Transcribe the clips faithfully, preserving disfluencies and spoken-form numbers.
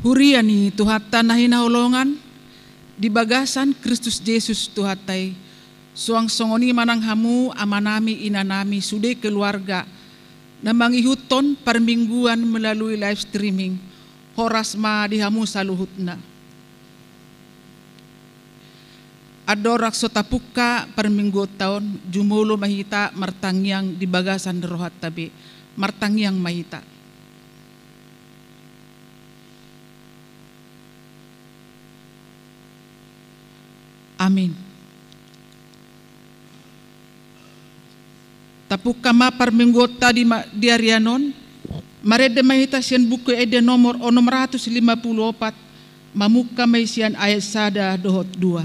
Huria ni Tuhanta na hinaholongan di bagasan Kristus Jesus Tuhanta i, suang songon i ma nang hamu amanami, inanami, sude keluarga na mangihuthon parmingguan melalui live streaming, horas ma di hamu saluhutna. Andorang so tapungka parmingguonta on, jumolo ma hita martangiang di bagasan rohanta be. Martangiang ma hita. Amin. Tapungka ma parmingguonta di ma-, di arian on, marende ma hita sian Buku Ende nomor onom ratus lima pulu opat, mamungka ma i sian ayat sada dohot dua.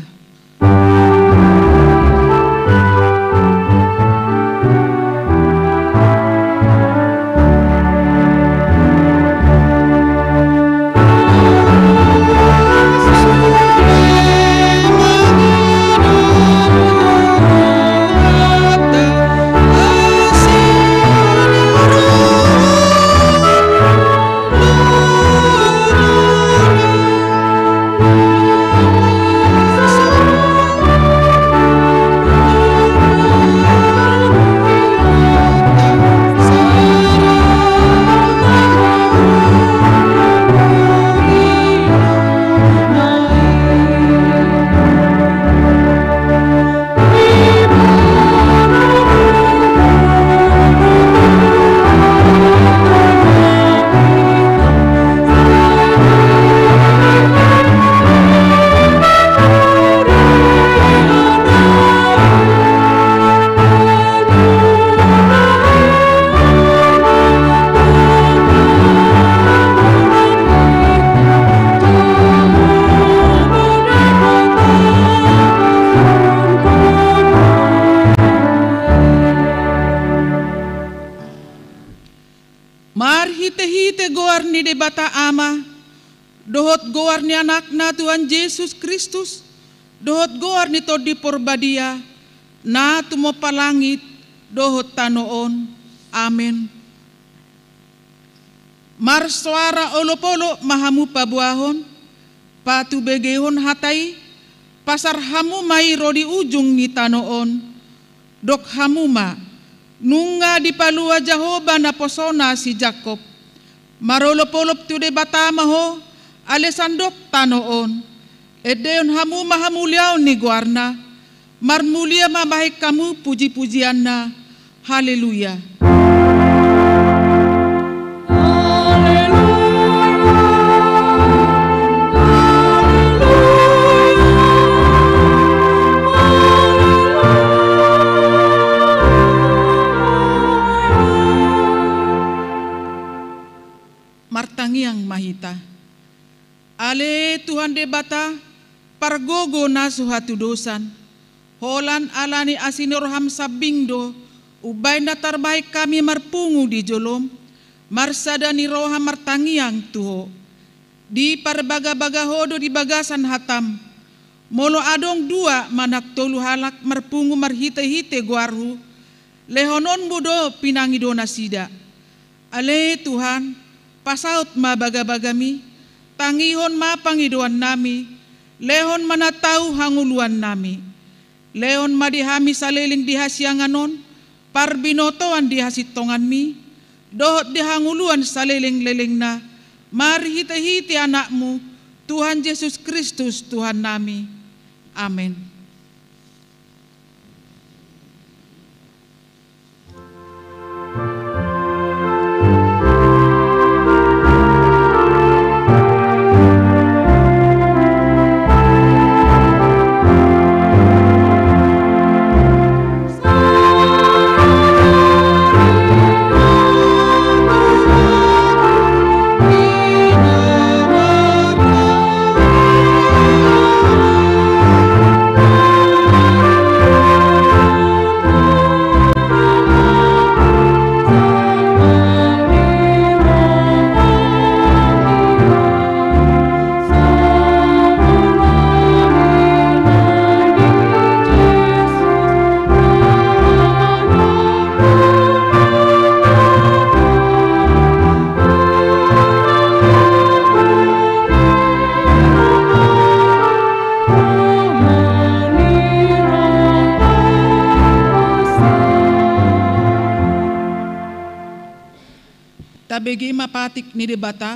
Marhitehite goar ni Debata Ama, dohot goar ni Anakna Tuhan Jesus Kristus, dohot goar ni Tondi Porbadia, na tumompa langit dohot tano on. Amen. Marsoara olopolop ma hamu paboahon, patubegehon hata i, pasar hamu ma i ro di ujung ni tano on. Dok hamu ma, nunga dipalua Jahowa naposona si Jakob. Marolopolop tu Debata ma ho, ale sandok tano on. Endehon hamu ma hamuliaon ni goarna. Marmulia ma bahen hamu pujipujianna. Haleluya. Martangiang ma hita. Ale Tuhan Debata, pargogo na so hatudosan, holan ala ni asi ni roham sambing do umbahen na tarbahen hami marpungu di jolom, marsada ni roha martangiang tu Ho. Diparbagabaga Ho do di bagasan hatam. Molo adong dua manang tolu halak marpungu marhitehite goarhu, lehononmu do pinangido nasida. Ale Tuhan, pasaut ma bagabagami, tangihon ma pangidoannami, lehon ma na tau hangoluannami. Lehon ma di hami saleleng di hasiangan on, parbinotoan di hasintonganmi, dohot di hangoluan salelenglelengna, marhitehite Anakmu, Tuhan Jesus Kristus, Tuhannami. Amen. Tabege ma patik ni Debata,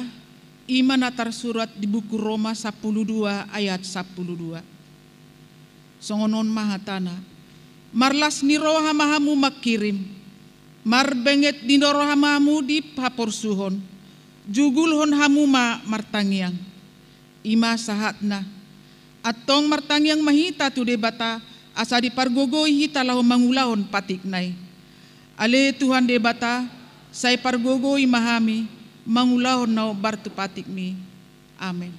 i ma na tarsurat di buku Roma sampulu dua ayat sampulu dua. Songon on ma hatana: Marlas ni roha ma hamu mangkirim, marbenget ni roha ma hamu di haporsuhon, jugulhon hamu ma martangiang. I ma sahatna. Antong martangiang ma hita tu Debata, asa dipargogoi hita laho mangulahon patikna i. Ale Tuhan Debata, sai pargogoi ma hami mangulahon na hombar tu patikmi. Amen.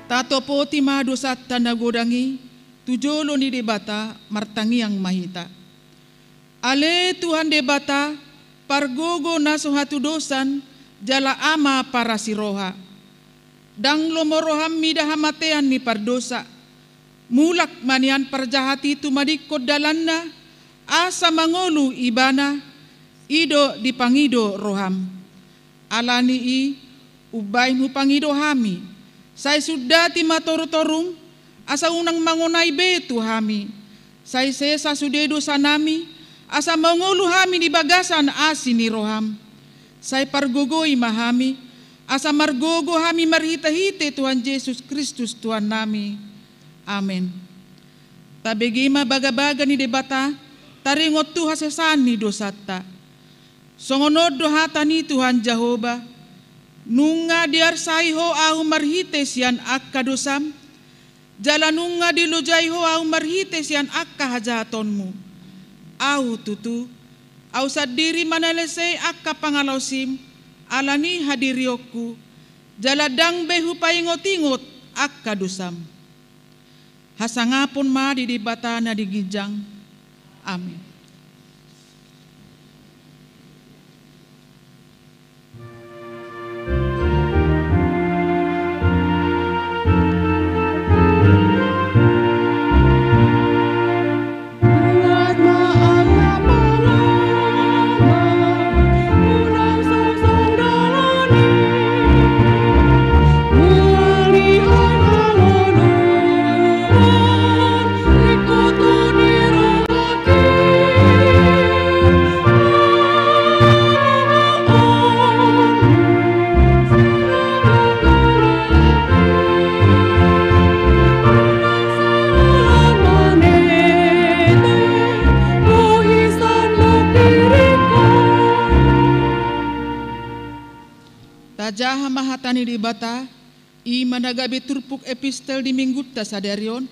Tatopoti ma dosanta na godang i tu jolo ni Debata, martangiang ma hita. Ale Tuhan Debata, pargogo na so hatudosan, jala Ama parasi roha. Ndang lomo roham mida hamatean ni pardosa. Mulak ma nian parjahat i tumadingkon dalanna, asa mangolu ibana, i do dipangido roham. Ala ni i, umbahen hupangido hami, sai sundati ma torutorum, asa unang mangonai be tu hami. Sai sesa sude dosanami, asa mangolu hami di bagasan asi ni roham. Sai pargogoi ma hami, asa margogo hami marhitehite Tuhan Jesus Kristus Tuhannami. Amen. Tabege ma bagabaga ni Debata, taringot tu hasesaan ni dosanta. Songon on do hata ni Tuhan Jahowa: Nunga diarsai ho ahu marhite sian angka dosam, jala nunga dilojai ho ahu marhite sian angka hajahatonmu. Ahu tutu, ahu sandiri manalesei angka pangalaosim ala ni hadirionku, jala ndang be hupaingotingot angka dosam. Hasangapon ma di Debata na di ginjang. Amen. Tajaha ma hata ni Debata, i ma na gabe turpuk epistel di minggunta sadari on,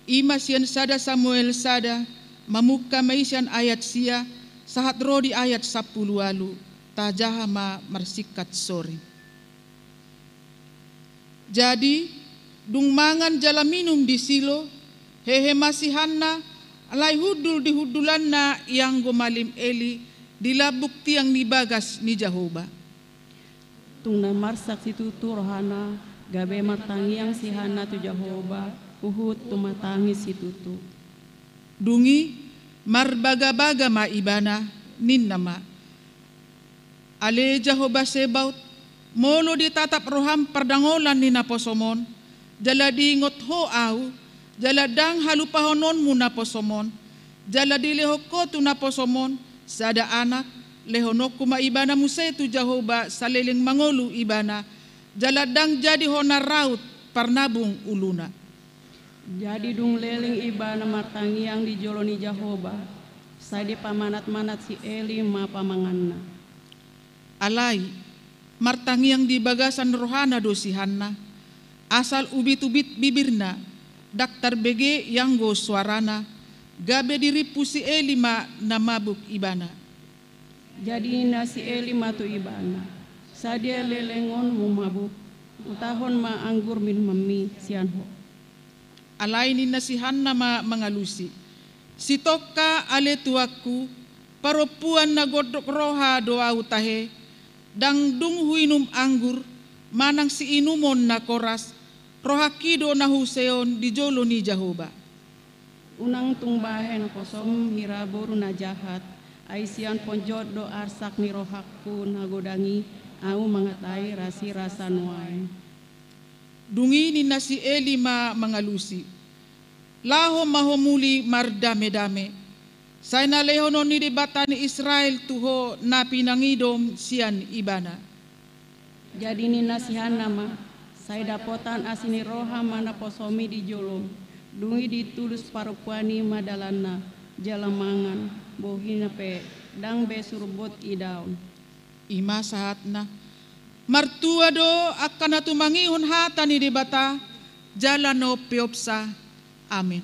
i ma sian sada Samuel sada, mamungka ma i sian ayat sia, sahat ro di ayat sampulu ualu. Tajaha ma marsingkat sori. Jadi, dung mangan jala minum di Silo, hehe ma si Hanna, alai hundul di hundulanna ianggo malim Eli di lambung tiang ni bagas ni Jahowa. Tung na marsak situtu rohana, gabe martangiang si Hanna tu Jahowa, huhut tumatangis situtu. Dung i, marbagabaga ma ibana, ninna ma: Ale Jahowa Sebaot, molo ditatap roham pardangolan ni naposom on, jala diingot Ho ahu, jala ndang halupahononmu naposom on, jala dilehon Ho tu naposom on sada anak, lehononku ma ibana muse tu Jahowa saleleng mangolu ibana, jala ndang jadi hona raut parnabung uluna. Jadi dung leleng ibana martangiang di jolo ni Jahowa, sai dipamanatmanat si Eli ma pamanganna. Alai, martangiang di bagasan rohana do si Hanna, asal ubitubit bibirna, ndang tarbege ianggo soarana, gabe dirimpu si Eli ma na mabuk ibana. Jadi ninna si Eli ma tu ibana: Sadia leleng on mabuk, utahon ma anggur minumanmi sian ho. Alai ninna si Hanna ma mangalusi: Sitongka ale tuanku, parompuan na gondok roha do ahu tahe, ndang dung huinum anggur, manang siinumon na koras, rohangki do na huseon di jolo ni Jahowa. Unang tung bahen naposom hira boru na jahat, ai sian ponjot do arsak ni rohangku na godang i, ahu mangatai rasirasa nuaeng. Dung i ninna si Eli ma mangalusi: Laho ma ho muli mardamedame, sai na lehonon ni Debata ni Israel tu ho na pinangidom sian ibana. Jadi ninna si Hanna ma: Sai dapotan asi ni roha ma naposomi di jolom. Dung i ditulus parompuan i ma dalanna, jala mangan, bohina pe ndang be surbot idaon. I ma sahatna. Martua do angka na tumangihon hata ni Debata, jala na umpeopsa. Amen.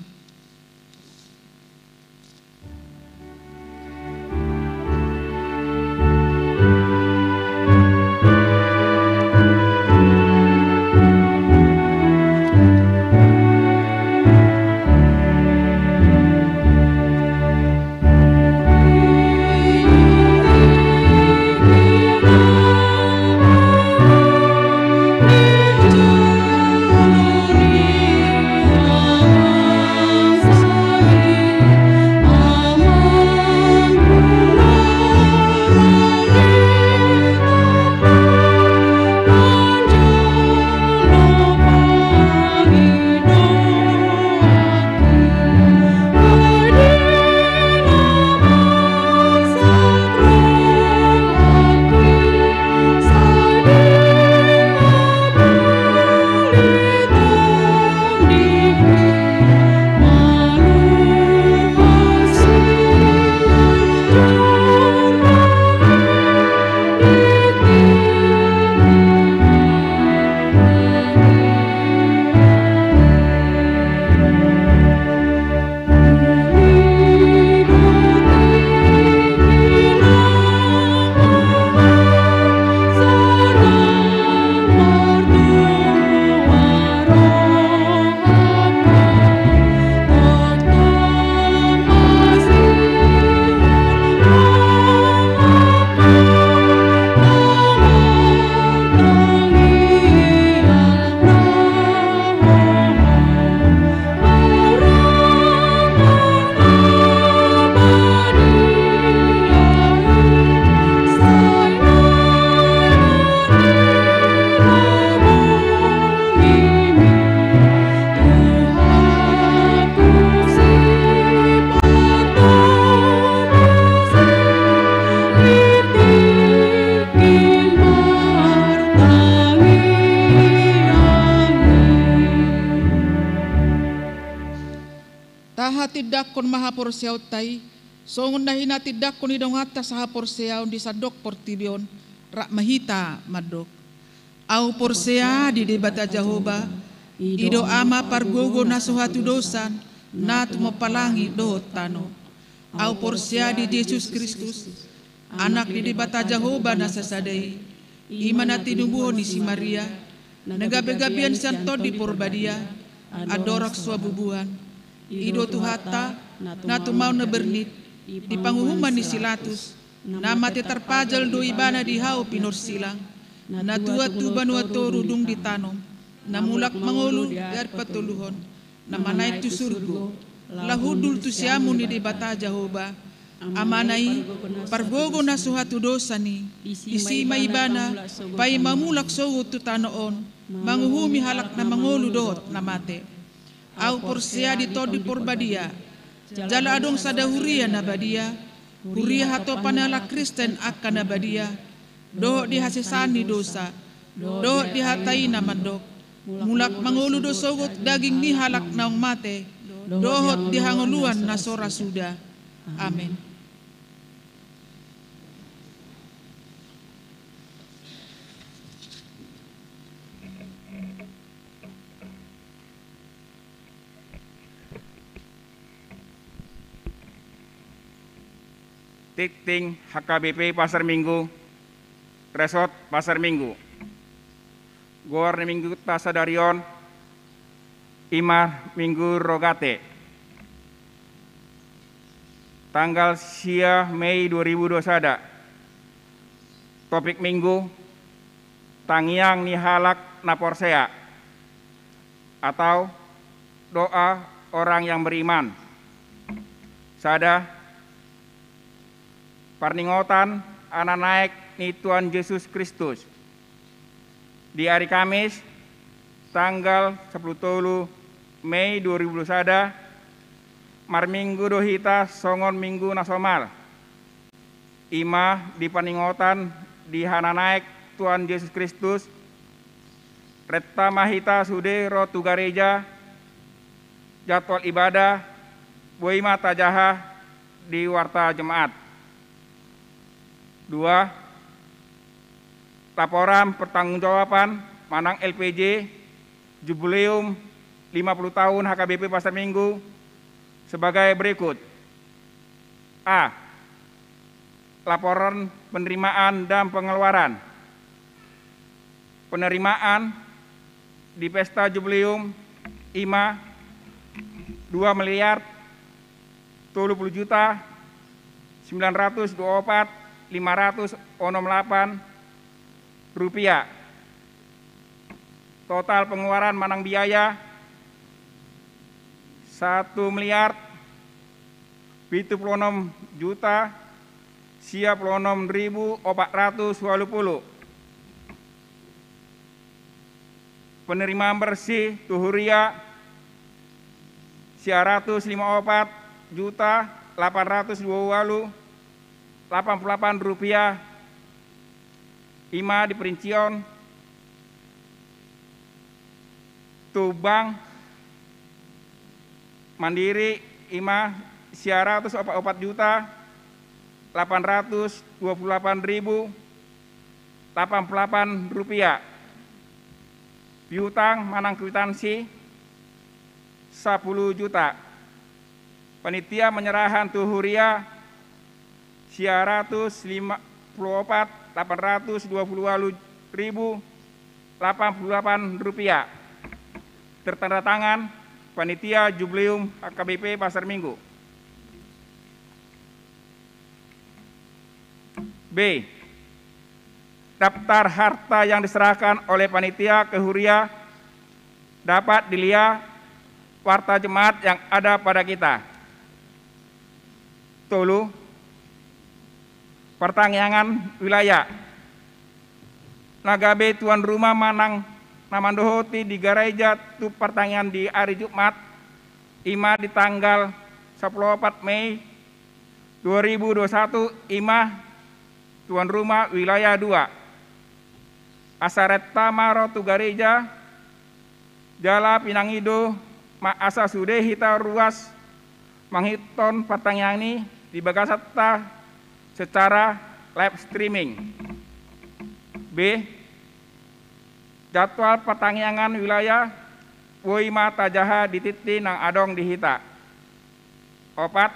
Tahatindangkon ma haporseaonta i, songon na hinatindangkon ni donganta sahaporseaon di sandok portibi on, rap ma hita mandok. Ahu porsea di Debata Jahowa, i do Ama pargogo na so hatudosan, na tumompa langit dohot tano. Ahu porsea di Jesus Kristus, Anak ni Debata Jahowa na sasada i, i ma na tinubuhon ni si Maria, na gabe gabean sian Tondi Porbadia, andorang so habubuhan. I do Tuhanta, na tumaon na bernit, di panguhuman ni si Latus, na mate tarpajal do ibana di hau pinorsilang, na tua tu banua toru dung ditanom, na mulak mangolu di ari patoluhon, na manaek tu surgo, laho hundul tu siamun ni Debata Jahowa. Amana i, pargogo na so hatudosan i, disi ma ibana, paima mulak sogot tu tano on, manguhumi halak na mangolu dohot na mate. Ahu porsea di Tondi Porbadia, jala adong sada huria na badia, huria hatopan ni halak Kristen angka na badia, dohot di hasesaan ni dosa, dohot di hata i na mandok, mulak mangolu do sogot daging ni halak naung mate, dohot di hangoluan na so ra suda. Amen. Tingting H K B P Pasar Minggu, Resort Pasar Minggu. Goar ni Mingguta sadari on, i ma Minggu Rogate. Tanggal sia Mei dua ribu dua sada. Topik Minggu, tangiang ni halak na porsea, atau doa orang yang beriman. Sada, parningotan Hananaek ni Tuhan Jesus Kristus. Di ari Kamis, tanggal sampulu tolu Mei dua ribu dua sada, marminggu do hita songon minggu na somal. I ma di parningotan di Hananaek Tuhan Jesus Kristus, renta ma hita sude ro tu gareja, jadwal ibadah, boi ma tajaha di warta Jumat. Dua, laporan pertanggungjawaban manang L P J Jubileum lima puluh tahun H K B P Pasar Minggu sebagai berikut. A. Laporan penerimaan dan pengeluaran. Penerimaan di pesta Jubileum i ma dua miliar tolu puluh juta sembilan ratus dua opat lima ratus onom lapan rupiah. Total pengeluaran manang biaya satu miliar pitu puluh onom juta sia puluh onom ribu opat ratus walu pulu. Penerimaan bersih tu huria sia ratus lima opat juta lapan ratus dua walu lapan puluh lapan rupiah. I ma di perincion tu Bank Mandiri i ma sia ratus opat opat juta lapan ratus dua puluh lapan ribu lapan puluh lapan rupiah. Piutang manang kwitansi sapuluh juta. Panitia menyerahan tu huria sia ratus lima puluh opat lapan ratus dua puluh walu ribu lapan puluh lapan rupiah. Tertanda tangan panitia Jubileum H K B P Pasar Minggu. B. Daftar harta yang diserahkan oleh panitia ke huria dapat dilihat warta Jumat yang ada pada kita. Tolu, partangiangan wilayah. Na gabe tuan rumah manang na mandohoti di gareja tu partangiangan di ari Jumat, i ma di tanggal sampulu opat Mei dua ribu dua satu, i ma tuan rumah wilayah dua. Asa renta ma ro tu gareja, jala pinangido ma asa sude hita ruas mangihuthon partangiangan i di bagasanta secara live streaming. B. Jadwal partangiangan wilayah boi ma tajaha di tingting na adong di hita. Opat,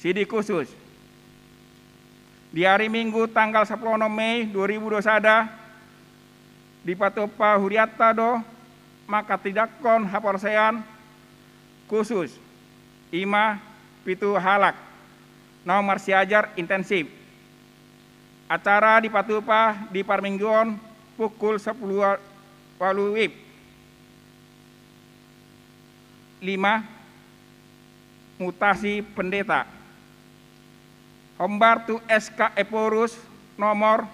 sidik khusus. Di ari Minggu tanggal sampulu onom Mei dua ribu dua sada, dipatupa hurianta do manghatindanghon haporseaon khusus, i ma pitu halak, naung marsiajar intensif. Acara dipatupa di parmingguon pukul sampulu ualu WIB. Lima, mutasi pendeta. Hombar tu S K Ephorus nomor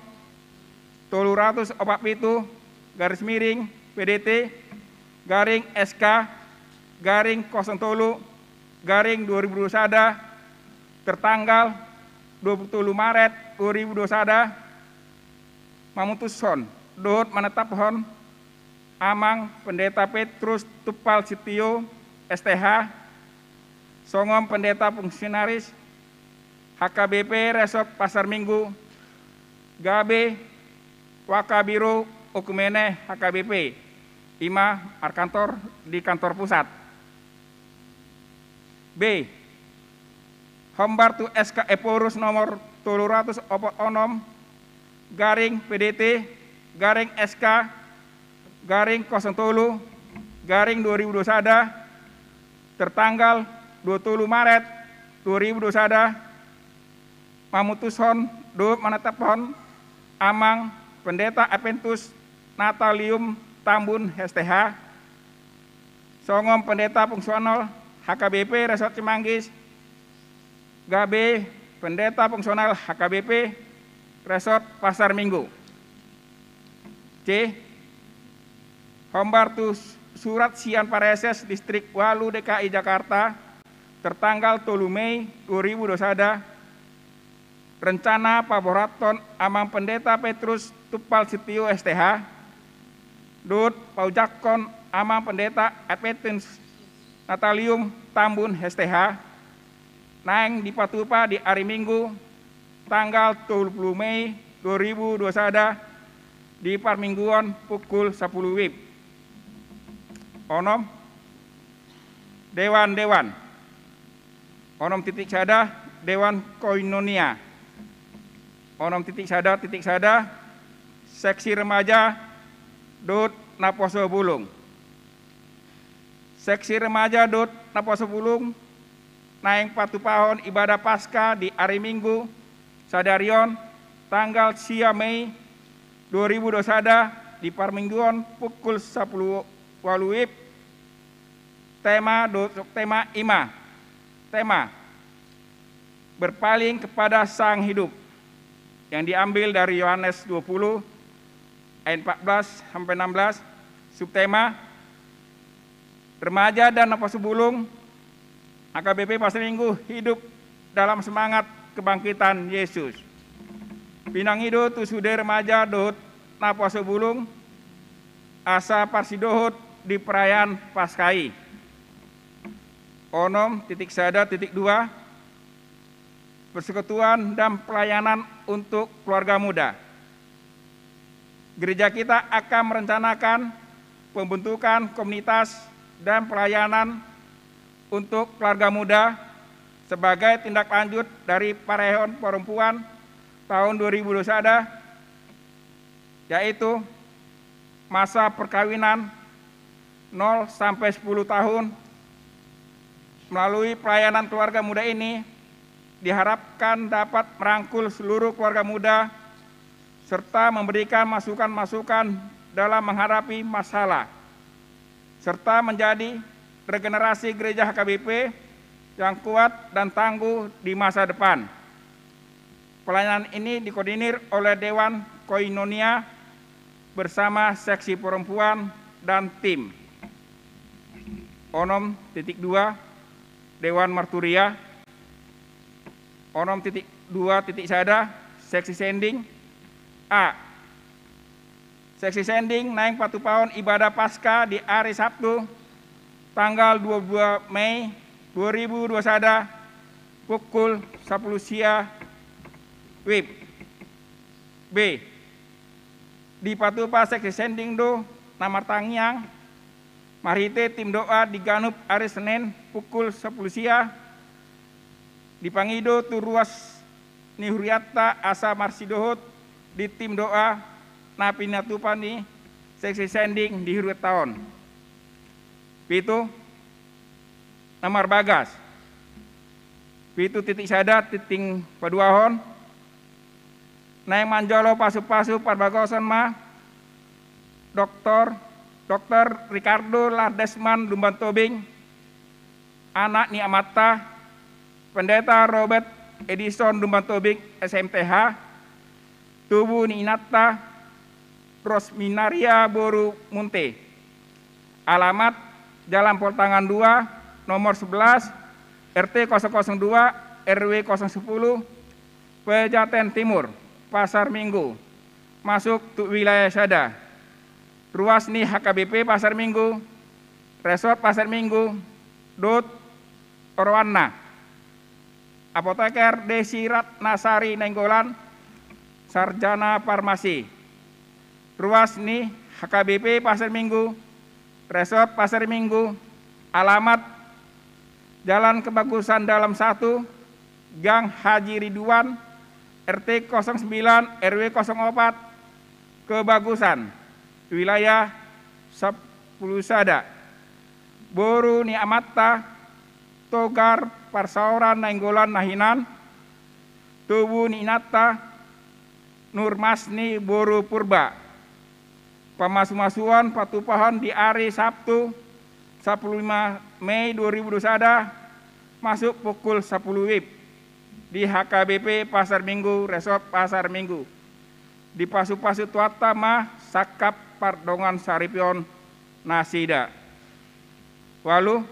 tolu ratus opat pitu garis miring P D T garing S K garing kosong tolu garing dua ribu dua sada, tertanggal dua puluh tolu Maret dua ribu dua sada, mamutushon dohot manataphon Amang Pendeta Petrus Tumpal Sitio, S T H, songon pendeta fungsionaris H K B P Resort Pasar Minggu, gabe Wakabiro Oekumene H K B P, i ma markantor di kantor pusat. B, hombar tu S K Ephorus nomor tolu ratus opat onom garing P D T garing S K garing kosong tolu garing dua ribu dua sada, tertanggal dua puluh tolu Maret dua ribu dua sada, mamutushon dohot manataphon Amang Pendeta Adventus Natalium Tambun, S T H, songon pendeta fungsional H K B P Resort Cimanggis, gabe pendeta fungsional H K B P Resort Pasar Minggu. C, hombar tu surat sian Praeses Distrik ualu D K I Jakarta, tertanggal tolu Mei dua ribu dua sada, rencana paborhathon Amang Pendeta Petrus Tumpal Sitio, S T H, dohot paujangkon Amang Pendeta Adventus Natalium Tambun, S T H, naeng dipatupa di ari Minggu tanggal tolu puluh Mei dua ribu dua sada, di parmingguon pukul sampulu WIB. Onom, dewan-dewan. Onom titik sada, dewan koinonia. Onom titik sada titik sada, seksi remaja dohot naposo bulung. Seksi remaja dohot naposo bulung naeng patupahon ibadah Paskah di ari Minggu sadari on, tanggal sia Mei dua ribu dua sada, di parmingguon pukul sampulu ualu WIB. Tema dohot subtema i ma: tema, berpaling kepada Sang Hidup, yang diambil dari Yohanes dua puluh ayat empat belas sampai enam belas. Subtema, remaja dan naposo bulung H K B P Pasar Minggu hidup dalam semangat kebangkitan Yesus. Pinangido tu sude remaja dohot naposo bulung asa parsidohot di perayaan Paskah i. Onom titik sada titik dua, persekutuan dan pelayanan untuk keluarga muda. Gereja kita akan merencanakan pembentukan komunitas dan pelayanan untuk keluarga muda sebagai tindak lanjut dari Parayaan Perempuan tahun dua ribu dua sada, yaitu masa perkawinan nol sampai sepuluh tahun. Melalui pelayanan keluarga muda ini, diharapkan dapat merangkul seluruh keluarga muda serta memberikan masukan-masukan dalam menghadapi masalah, serta menjadi regenerasi gereja H K B P yang kuat dan tangguh di masa depan. Pelayanan ini dikoordinir oleh Dewan Koinonia bersama seksi perempuan dan tim. Onom titik dua, Dewan Marturia. Onom titik dua titik sada, seksi sending. A, seksi sending naeng patupahon ibadah Paskah di ari Sabtu, tanggal dua puluh dua Mei dua ribu dua sada, pukul sampulu sia WIB. B, dipatupa seksi sending do na martangiang marhite tim doa di ganup ari Senin pukul sampulu sia, dipangido tu ruas ni hurianta asa marsidohot di tim doa na pinatupa ni seksi sending di hurianta on. Pitu, na marbagas. Pitu titik sada, tinting paduahon. Naeng manjalo pasupasu parbagason ma Doktor, Doktor Ricardo Lardesman Lumban Tobing, anak ni amanta, Pendeta Robert Edison Lumban Tobing, S M T H, tubu ni inanta, Rosminaria boru Munte. Alamat, Jalan Poltangan dua, nomor sebelas, R T kosong kosong dua, R W kosong sepuluh, Pejaten Timur, Pasar Minggu, masuk tu wilayah sada. Ruas ni H K B P Pasar Minggu, Resort Pasar Minggu, dohot oroanna. Apoteker Desi Ratnasari Nainggolan, sarjana farmasi. Ruas ni H K B P Pasar Minggu, Resort Pasar Minggu, alamat Jalan Kebagusan Dalam satu, Gang Haji Ridwan, R T kosong sembilan, R W kosong opat, Kebagusan, wilayah sepuluh sada. Boru ni amanta Togar Parsaoran Nainggolan na hinan, tubu ni inanta Nurmasni boru Purba. Pamasumasuon patupahon di ari Sabtu, sepuluh lima Mei dua ribu dua puluh sada, masuk pukul sepuluh W I B di H K B P Pasar Minggu, Resort Pasar Minggu. Dipasupasu Tuhanta ma sangkap pardongansaripeon nasida. Ualu,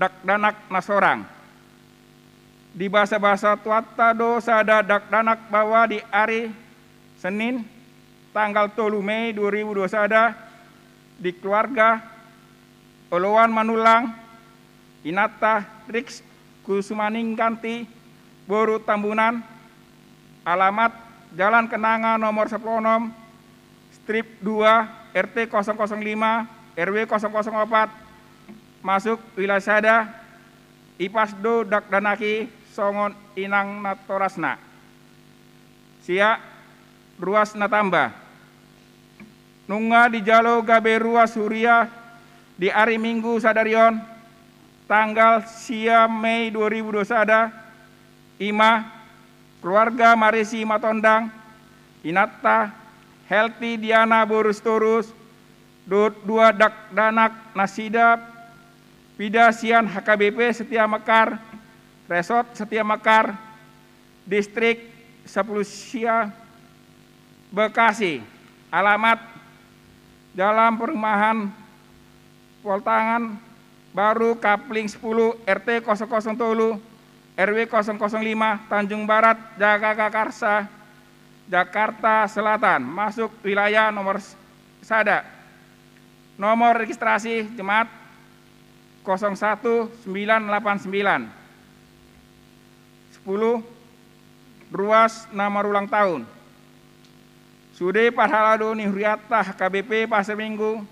dakdanak na sorang. Dibasabasa Tuhanta do sada dakdanak bahwa di ari Senin, tanggal tolu Mei dua ribu dua puluh sada, di keluarga Oloan Manullang, inanta Riks Kusumaningganti boru Tambunan, alamat Jalan Kenanga nomor sepuluh onom, strip dua, R T kosong kosong lima, R W kosong kosong opat, masuk wilayah sada. Ipas do dakdanak i songon inang natorasna. Sia, ruas na tamba. Nunga dijalo gabe ruas huria di ari Minggu sadari on, tanggal sia Mei dua ribu dua puluh sada, i ma keluarga Marisi Matondang, inanta Helti Diana boru Sitorus, dohot dua dakdanak nasida, pida sian H K B P Setia Mekar, Resort Setia Mekar, Distrik sepuluh sia, Bekasi. Alamat Jalan Perumahan Poltangan Baru, Kapling sepuluh, R T kosong kosong tolu, R W kosong kosong lima, Tanjung Barat, Jagakarsa, Jakarta Selatan, masuk wilayah nomor sada. Nomor registrasi jemaat kosong satu sembilan delapan sembilan. Sepuluh, ruas na marulang tahun. Sude parhalado ni hurianta H K B P Pasar Minggu,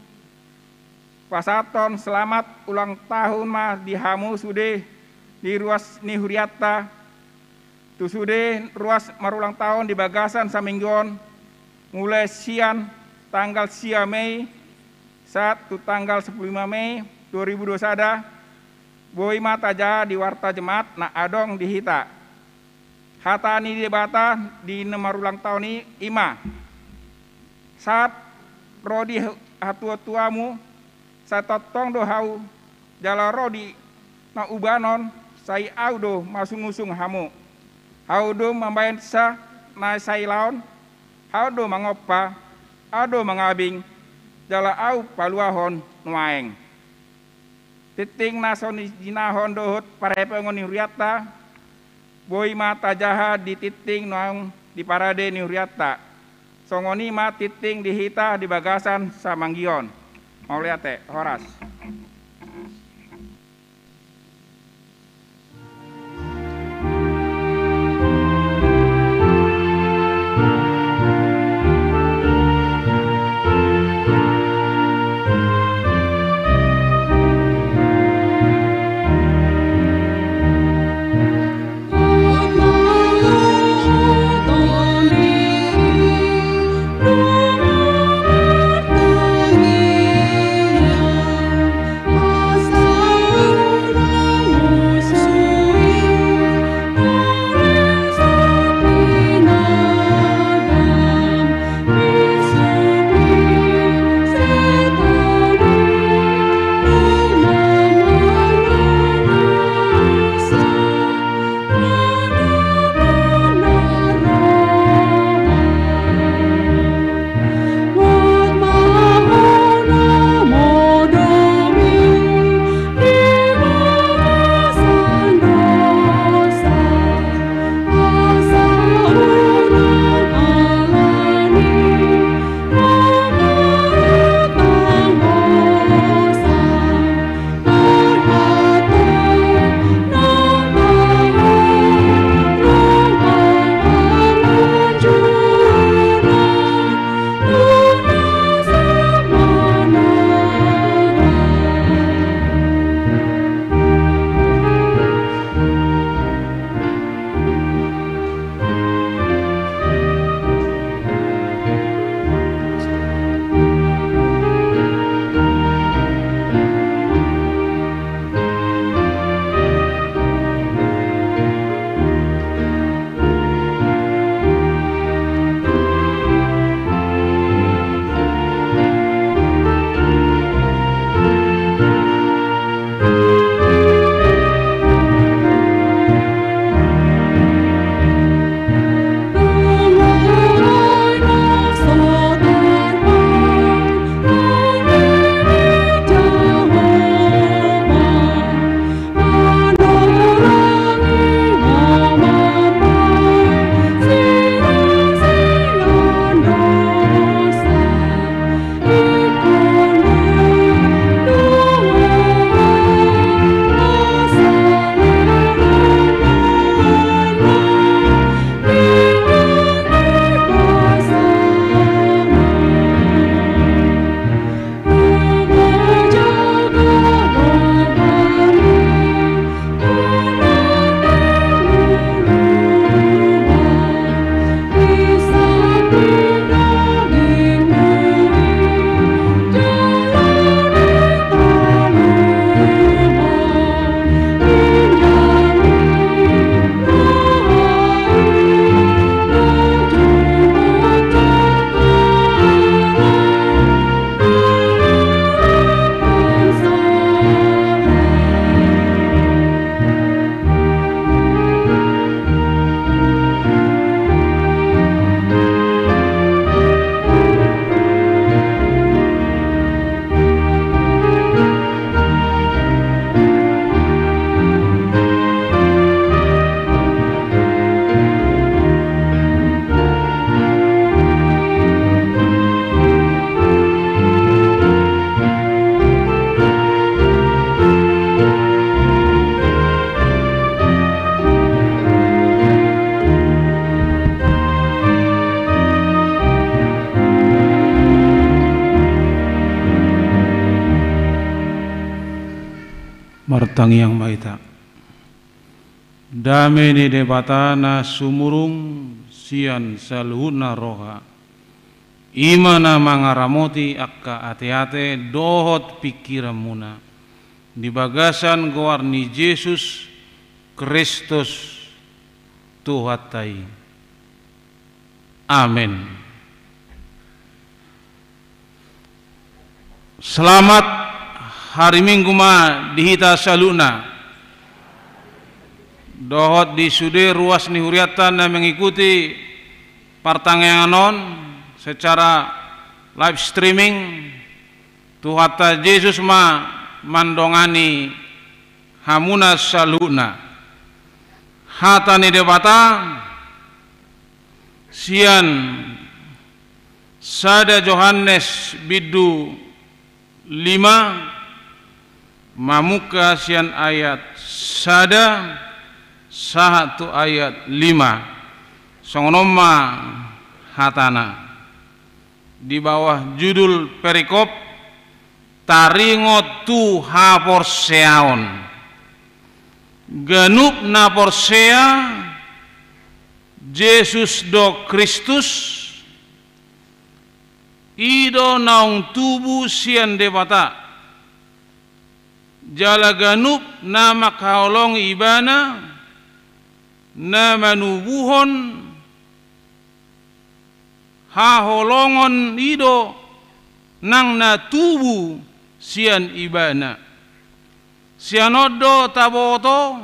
pasahathon selamat ulang tahun ma di hamu sude di ruas ni hurianta. Tu sude ruas marulang tahun di bagasan saminggu on, mulai sian tanggal sia Mei sahat tu tanggal sepuluh lima Mei dua ribu dua puluh sada, boi ma tajaha di warta jemaat na adong di hita. Hata ni Debata di na marulang tahun i, i ma: Sahat ro di hatuatuamu, sai tongtong do hau, jala ro di na ubanon, sai au do masungusung hamu. Hau do mambahensa na sai laon, hau do mangompa, au do mangabing, jala au paluahon nuaeng. Tinting na so nijinahon dohot parhepongon ni hurianta, boi ma tajaha di tinting naung di parade ni hurianta. Songon i ma tinting di hita di bagasan saminggu on. Mauliate, horas. Tangiang ma hita. Dame ni Debata na sumurung sian saluhutna roha, i ma na mangaramoti angka ateate dohot pingkiranmuna, di bagasan goar ni Jesus Kristus Tuhanta i. Amen. Selamat hari Minggu ma di hita saluhutna. Dohot di sude ruas ni hurianta na mengikuti partangiangan on secara live streaming, Tuhanta Jesus ma mandongani hamuna saluhutna. Hata ni Debata sian sada Johannes bindu lima, mamungka sian ayat sada sahat tu ayat lima. Songon on ma hatana di bawah judul perikop, taringot tu haporseaon. Ganup na porsea Jesus do Kristus, i do naung tubu sian Debata. Jala ganup na manghaholongi Ibana, na manubuhon haholongon i do nang na tubu sian Ibana. Sian on do taboto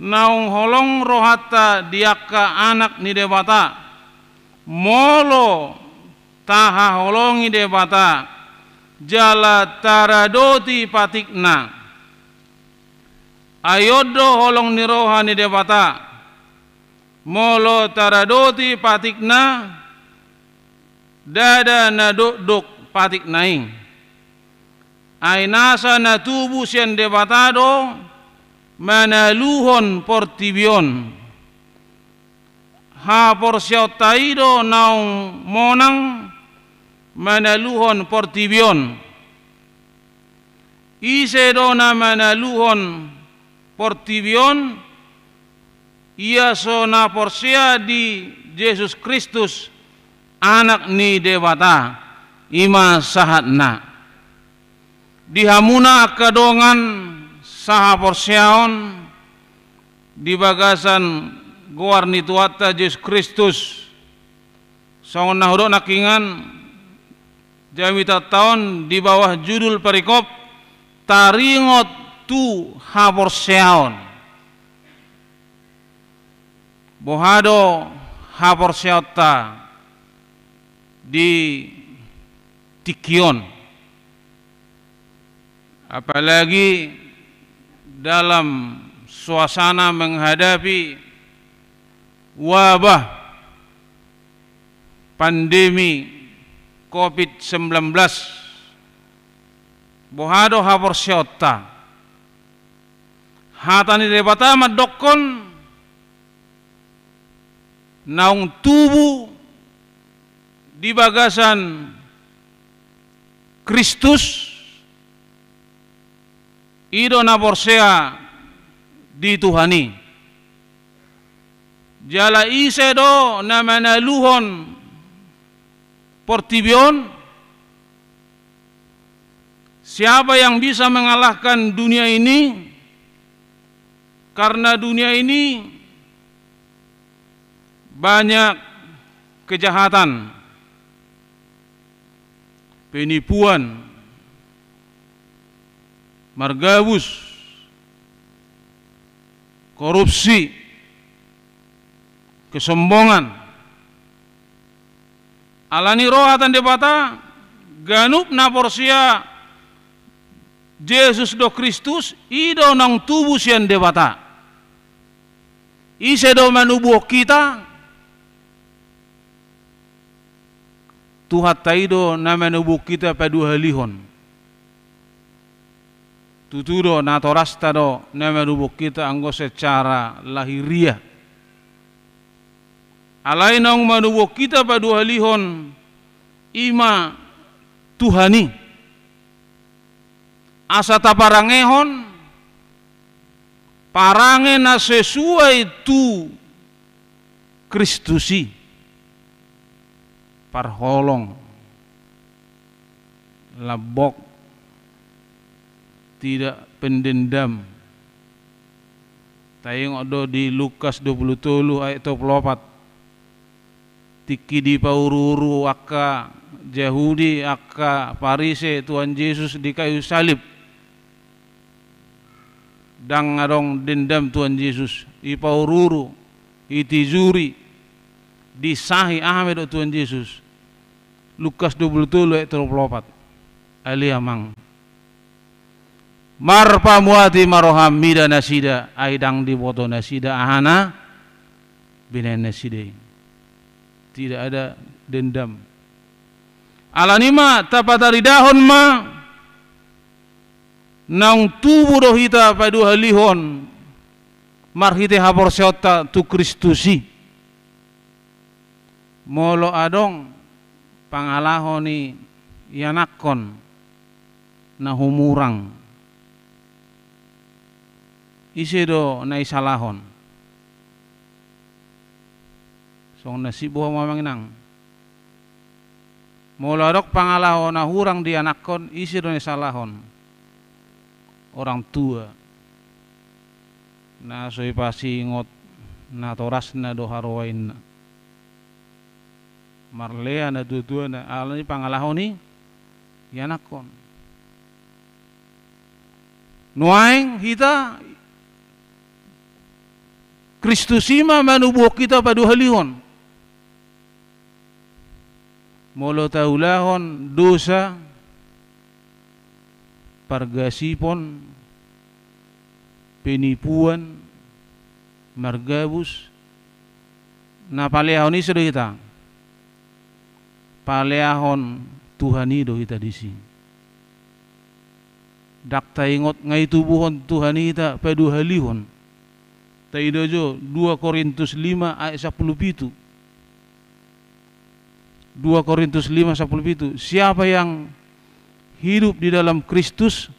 naung holong rohanta di angka anak ni Debata, molo tahaholongi Debata jala taradoti patikna. Ai on do holong ni roha ni Debata, molo taradoti patikna, ndada na dokdok patikna i. Ai nasa na tubu sian Debata do manaluhon portibi on. Haporseaonta i do naung monang manaluhon portibi on. Ise do na manaluhon portibi on? Ia so na porsea di Jesus Kristus, Anak ni Debata, i ma sahatna. Di hamuna angka dongan sahaporseaon di bagasan goar ni Tuhanta Jesus Kristus, songon na hudok nangkiningan, jamitanta on di bawah judul perikop, taringot tu haporseaon. Boha do haporseaonta di tingki on, apalagi dalam suasana menghadapi wabah pandemi covid sembilan belas? Boha do haporseaonta? Hata ni Debata mandokkon naung tubu di bagasan Kristus, i do na porsea di Tuhan i. Jala ise do na manaluhon portibi on? Siapa yang bisa mengalahkan dunia ini? Karena dunia ini banyak kejahatan, penipuan, margabus, korupsi, kesombongan. Alani ro hata ni Debata, ganup na porsea Jesus do Kristus, i do naung tubu sian Debata. Ise do manubuhon hita? Tuhanta i do na manubuhon hita paduahalihon. Tutu do, natorasta do na manubuhon hita anggo secara lahiriah. Alai naung manubuhon hita paduahalihon, i ma Tuhan i. Asa taparangehon parange na sesuai tu Kristus i. Parholong, lambok, tidak pendendam. Taingot do di Lukas dua pulu tolu ayat dua pulu opat. Tingki dipauru-uru angka Jahudi, angka Parise Tuhan Jesus di kayu salib. Ndang adong dendam Tuhan Jesus, dipauru-uru, ditijuri, disahi, aha ma didok Tuhan Jesus. Lukas dua pulu tolu ayat dua pulu opat. Ale Amang, marpamuati ma roham, mida nasida, ai ndang diboto nasida aha na binahen nasida i. Tidak ada dendam. Alani i ma tapataridahon ma naung tubu do hita paduahalihon marhite haporseaonta tu Kristus i. Molo adong pangalaho ni ianakhon na humurang, ise do na isalahon? Songon na siboha ma Amang Inang. Molo adong pangalaho na hurang di ianakhon, ise do na isalahon? Orang tua. Na so ipasingot natorasna do haroainna. Marlea natuatuana, alani pangalaho ni ianakhon. Nuaeng hita, Kristus i ma manubuhon hita paduahalihon. Molo taulahon dosa, pargasipon, penipuan, margabus, na paleahon ise do hita? Paleahon Tuhan i do hita disi. Ndang taingot nga itubuhon Tuhan i hita paduahalihon. Taida jo dua Korintus lima ayat sampulu pitu. Dua Korintus lima sampulu pitu. Siapa yang hidup di dalam Kristus,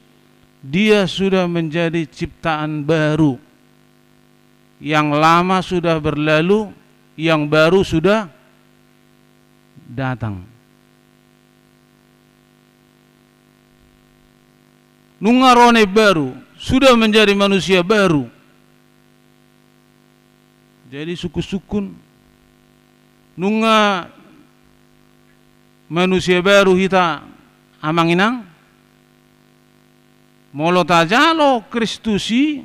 dia sudah menjadi ciptaan baru. Yang lama sudah berlalu, yang baru sudah datang. Nunga ro na imbaru, sudah menjadi manusia baru. Jadi sungkun-sungkun, nunga manusia baru hita Amang Inang. Molo tajalo Kristus i,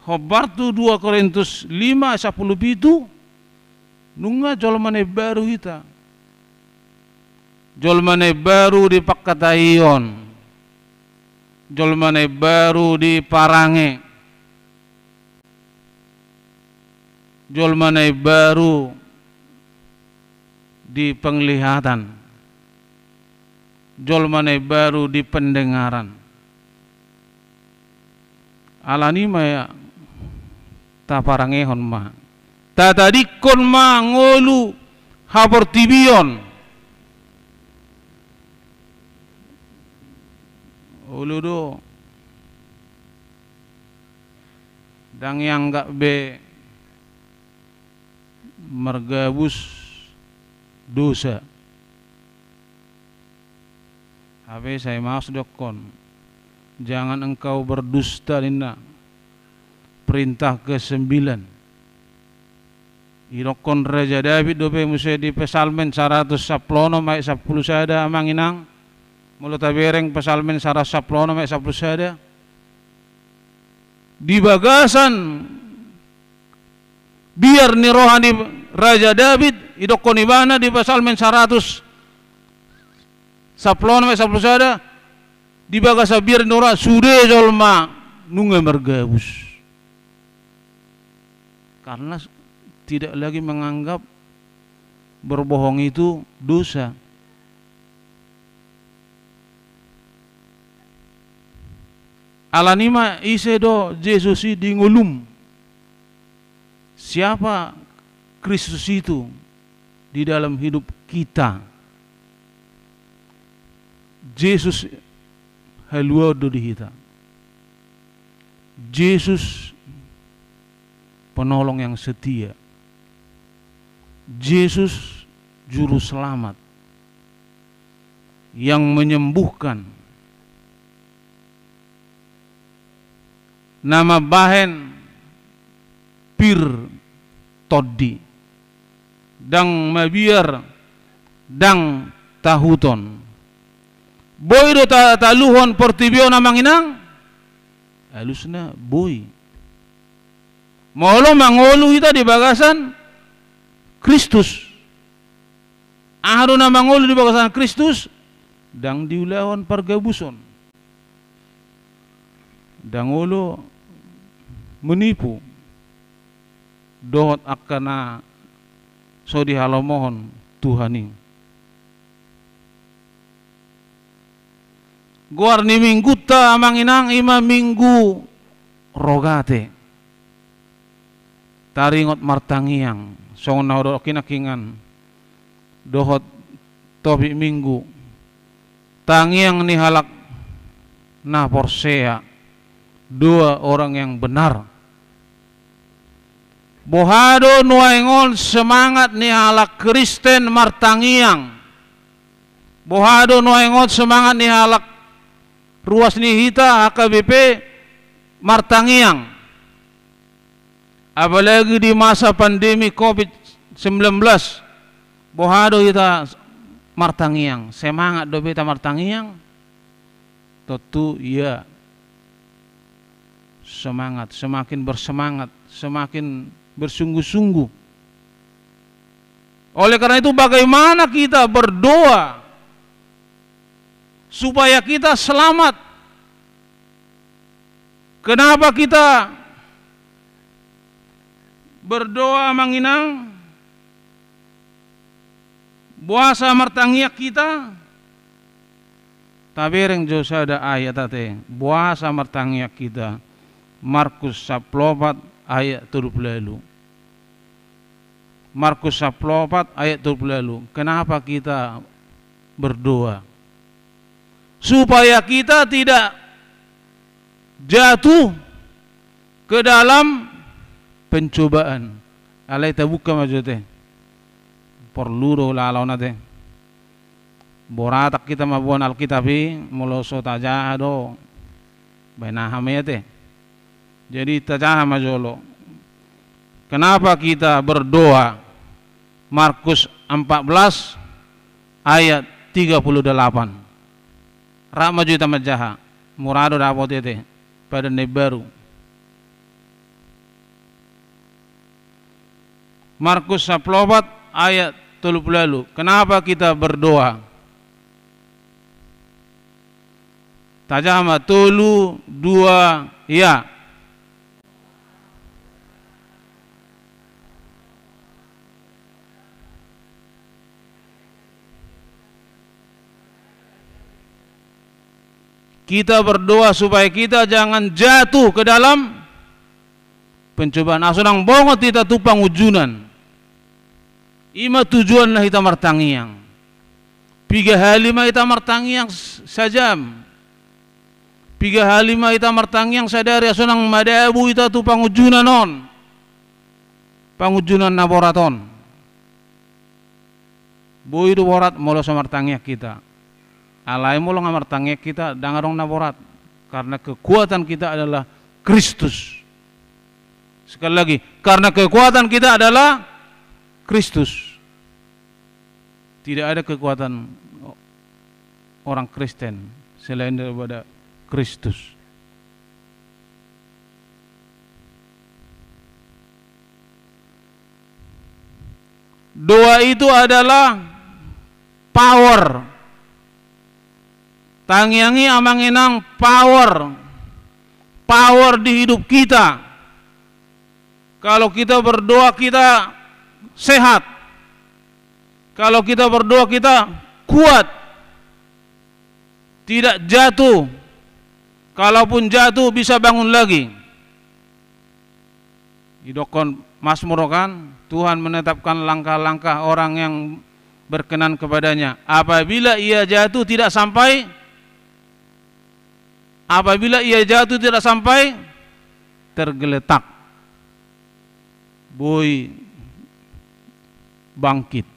hombar tu dua Korintus lima sampulu pitu, nunga jolma na imbaru hita. Jolma na imbaru di pangkataion, jolma na imbaru di parange, jolma na imbaru di penglihatan, jolma na imbaru di pendengaran. Alani i ma taparangehon ma, tatadingkon ma ngolu haportibion. Olo do, ndang ianggap be margabus dosa. Hape sai maos dokkon, jangan engkau berdusta ninna. Perintah kesembilan. Didokkon Raja Daud dope muse di Psalmen saratus sampulu onom ayat sampulu sada Amang Inang. Molo tabereng Psalmen saratus sampulu onom ayat sampulu sada. Di bagasan biar ni roha ni Raja Daud, didokkon ibana di Psalmen saratus sampulu onom ayat sampulu sada, di bagasan biar ni roha sude jolma nunga margabus. Karena tidak lagi menganggap berbohong itu dosa. Alani i ma ise do Jesus i di ngolum. Siapa Kristus itu di dalam hidup kita? Jesus haluaon do di hita. Jesus penolong yang setia. Jesus Juru Selamat yang menyembuhkan, na mambahen pir tondi, ndang mabiar, ndang tahuton. Boi do ta-, taluhon portibi on, amang inang? Alusna boi. Molo mangolu hita di bagasan Kristus. Aha do na mangolu di bagasan Kristus? Ndang diulahon pargabuson. Ndang olo menipu dohot angka na so dihalomohon Tuhan i. Goar ni minggunta, amang inang, i ma Minggu Rogate. Taringot martangiang, songon na hudok hian, dohot topik Minggu, tangiang ni halak na porsea, doa orang yang benar. Boha do nuaeng on semangat ni halak Kristen martangiang? Boha do nuaeng on semangat ni halak ruas ni hita H K B P martangiang? Apalagi di masa pandemi covid sembilan belas, boha do hita martangiang? Semangat dope hita martangiang? Tontu iya. Semangat, semakin bersemangat, semakin bersungguh-sungguh. Oleh karena itu, bagaimana kita berdoa supaya kita selamat? Kenapa kita berdoa, amang inang? Boasa martangiang hita? Tabereng jo sada ayat ate, boasa martangiang hita. Markus sampulu opat ayat tolu pulu ualu. Markus sampulu opat ayat tolu pulu ualu. Kenapa kita berdoa? Supaya kita tidak jatuh ke dalam pencobaan. Alai tabuka ma jo ate. Porlu do ulaon ate. Borat hita mamboan Alkitab i, molo so tajaha do, baen aha ma i ate. Jadi tajaha ma jolo. Kenapa kita berdoa? Markus empat belas ayat tiga puluh delapan. Rap ma jo hita manjaha. Mura do dapot i ate. Padan na imbaru. Markus sampulu opat ayat tolu pulu ualu. Kenapa kita berdoa? Tajaha ma, tolu, dua, ya. Kita berdoa supaya kita jangan jatuh ke dalam pencobaan. Asa unang bongot hita tu pangunjunan. I ma tujuan na hita martangiang. Piga hali ma hita martangiang s-, sajam. Piga hali ma hita martangiang sadari, asa unang madabu hita tu pangunjunan on. Pangunjunan na borat on. Boi do borat molo so martangiang hita. Alai molo nga martangiang hita, ndang adong na borat. Karena kekuatan kita adalah Kristus. Sekali lagi, karena kekuatan kita adalah Kristus. Tidak ada kekuatan orang Kristen selain daripada Kristus. Doa itu adalah power. Tangiang i, amang inang, power. Power di hidup kita. Kalau kita berdoa, kita sehat. Kalau kita berdoa, kita kuat. Tidak jatuh. Kalaupun jatuh, bisa bangun lagi. Didokkon Mazmur kan, Tuhan menetapkan langkah-langkah orang yang berkenan kepada-Nya. Apabila ia jatuh, tidak sampai, apabila ia jatuh, tidak sampai tergeletak. boi bangkit.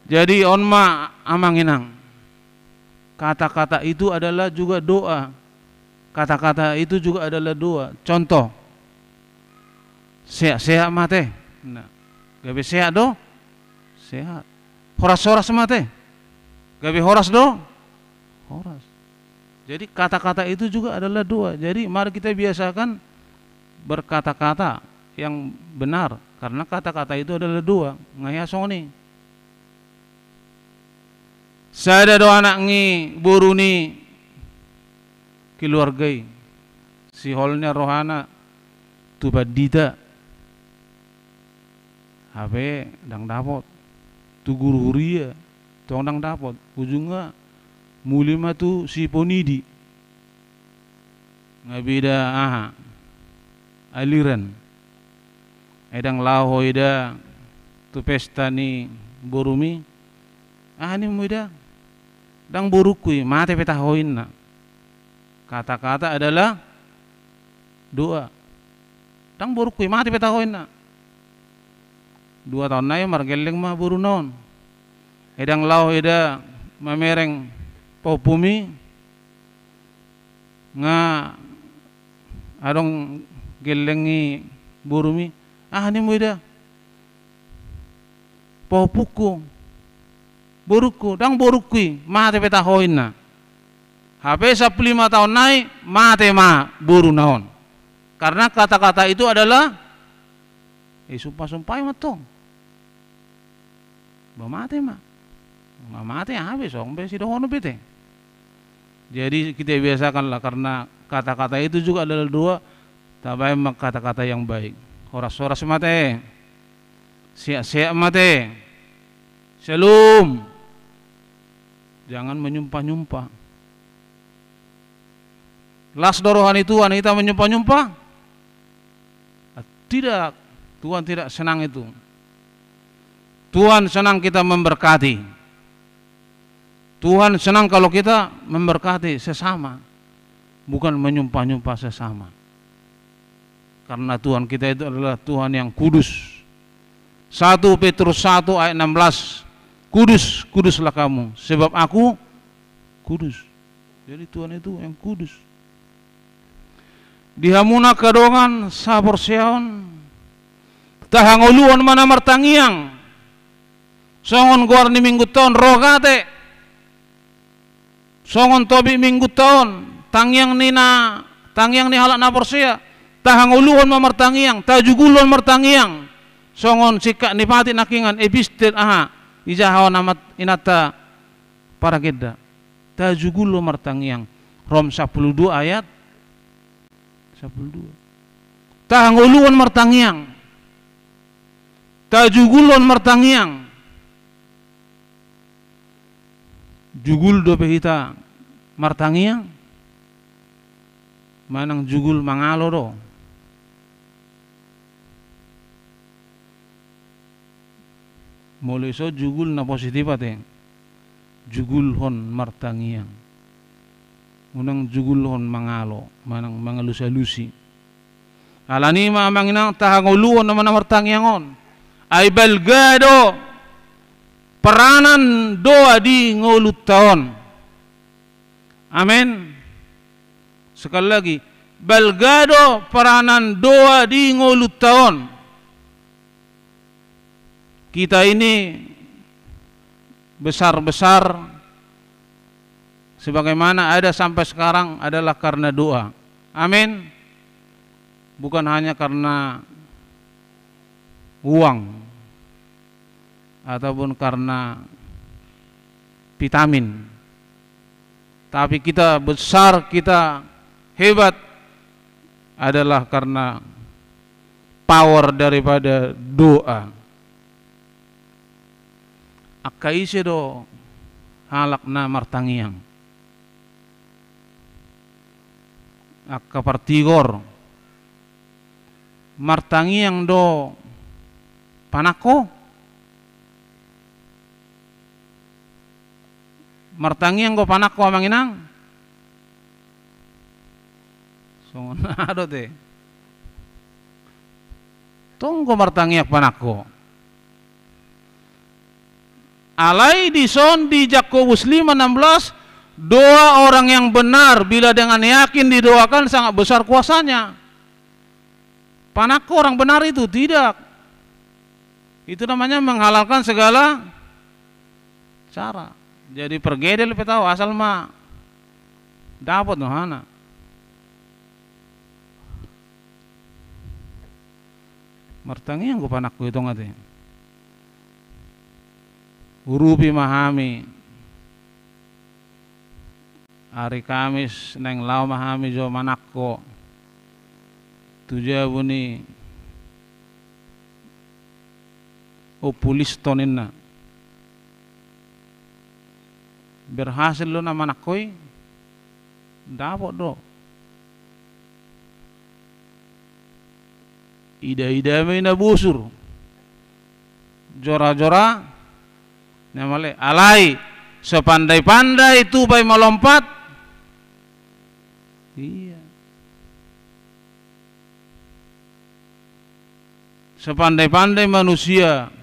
Jadi on ma amang inang, kata-kata itu adalah juga doa. Kata-kata itu juga adalah doa. Contoh, sehat-sehat ma ate. Nah, gabe sehat do? Sehat. Horas-horas ma ate. Gabe horas do? Horas. Jadi kata-kata itu juga adalah doa. Jadi mari kita biasakan berkata-kata yang benar, karena kata-kata itu adalah doa. Nga hea songon i. Sada do anak ni boru ni keluarga i, sihol nian rohana tu pandita. Hape ndang dapot. Tu guru huria tong ndang dapot. Ujungna muli ma tu si ponidi. Nga beda aha, aliran. Ai ndang laho ho ida tu pesta ni borumi. Aha nimmu ida? Ndang borungku i, mate pe taho inna. Kata-kata adalah doa. Ndang borungku i, mate pe taho inna. Dua taon nai margelleng ma boruna on. Ai ndang laho ida mamereng pahompumi. Nga adong gelleng ni borumi. Aha nimmu ida? Pahompungku, borungku, ndang borungku i, mate pe taho inna. Hape sampulu lima taon nai mate ma boruna on. Karena kata-kata itu adalah, eh, sumpah-sumpah i mantong. Ba mate ma. Nga mate, aha be, songon be sidohonon be ate. Jadi kita biasakanlah, karena kata-kata itu juga adalah doa. Tabaen ma kata-kata yang baik. Horas-horas ma ate. Sehat-sehat ma ate. Shalom. Jangan menyumpah-nyumpah. Las do roha ni Tuhan hita menyumpah-nyumpah? Tidak, Tuhan tidak senang itu. Tuhan senang kita memberkati. Tuhan senang kalau kita memberkati sesama, bukan menyumpah-nyumpah sesama. Karena Tuhan kita itu adalah Tuhan yang kudus. Satu Petrus satu ayat enam belas, "Kudus, kuduslah kamu, sebab Aku kudus." Jadi Tuhan itu yang kudus. Di hamu na angka dongan sahaporseaon, tahangoluhon ma na martangiang. Songon goar ni Minggunta on, roha ate. Songon topik Minggunta on, tangiang ni na, tangiang ni halak na porsea. Tahangoluhon ma martangiang, tajugulhon martangiang. Songon singkat ni patik nangkiningan, epistel aha, ijahaon amat inanta paragenda. Tajugulhon martangiang. Rom sampulu dua ayat sampulu dua. Tahangoluhon martangiang. Tajugulhon martangiang. Jugul dope hita martangiang? Manang jugul mangalo do? Molo i so jugul na positif ate, jugulhon martangiang. Unang jugulhon mangalo, manang mangalusalusi. Alani i ma amang inang, tahangoluhon nama na martangiang on. Ai balga do peranan doa di ngolunta on. Amen. Sekali lagi, balga do peranan doa di ngolunta on. Kita ini besar-besar sebagaimana ada sampai sekarang adalah karena doa. Amin. Bukan hanya karena uang ataupun karena vitamin. Tapi kita besar, kita hebat adalah karena power daripada doa. Angka ise do halak na martangiang? Angka partigor. Martangiang do panangko? Martangiang do panangko, amang inang? Songon aha do ate? Tong do martangiang panangko. Alai dison di Jakobus lima enam belas, doa orang yang benar bila dengan yakin didoakan sangat besar kuasanya. Panangko orang benar itu, tidak. Itu namanya menghalalkan segala cara. Jadi pergedel pe tau, asal ma dapot do hana. Martangiang do panangko i tong ate. Urupi ma hami. Ari Kamis naeng laho ma hami jo manangko tu jabu ni Ompu Liston ninna. Berhasil do na manangko i, dapot do. Ida-ida ma i na bosur. Jora-jora na male. Alai sepandai-pandai tupai malompat. Iya. Sepandai-pandai manusia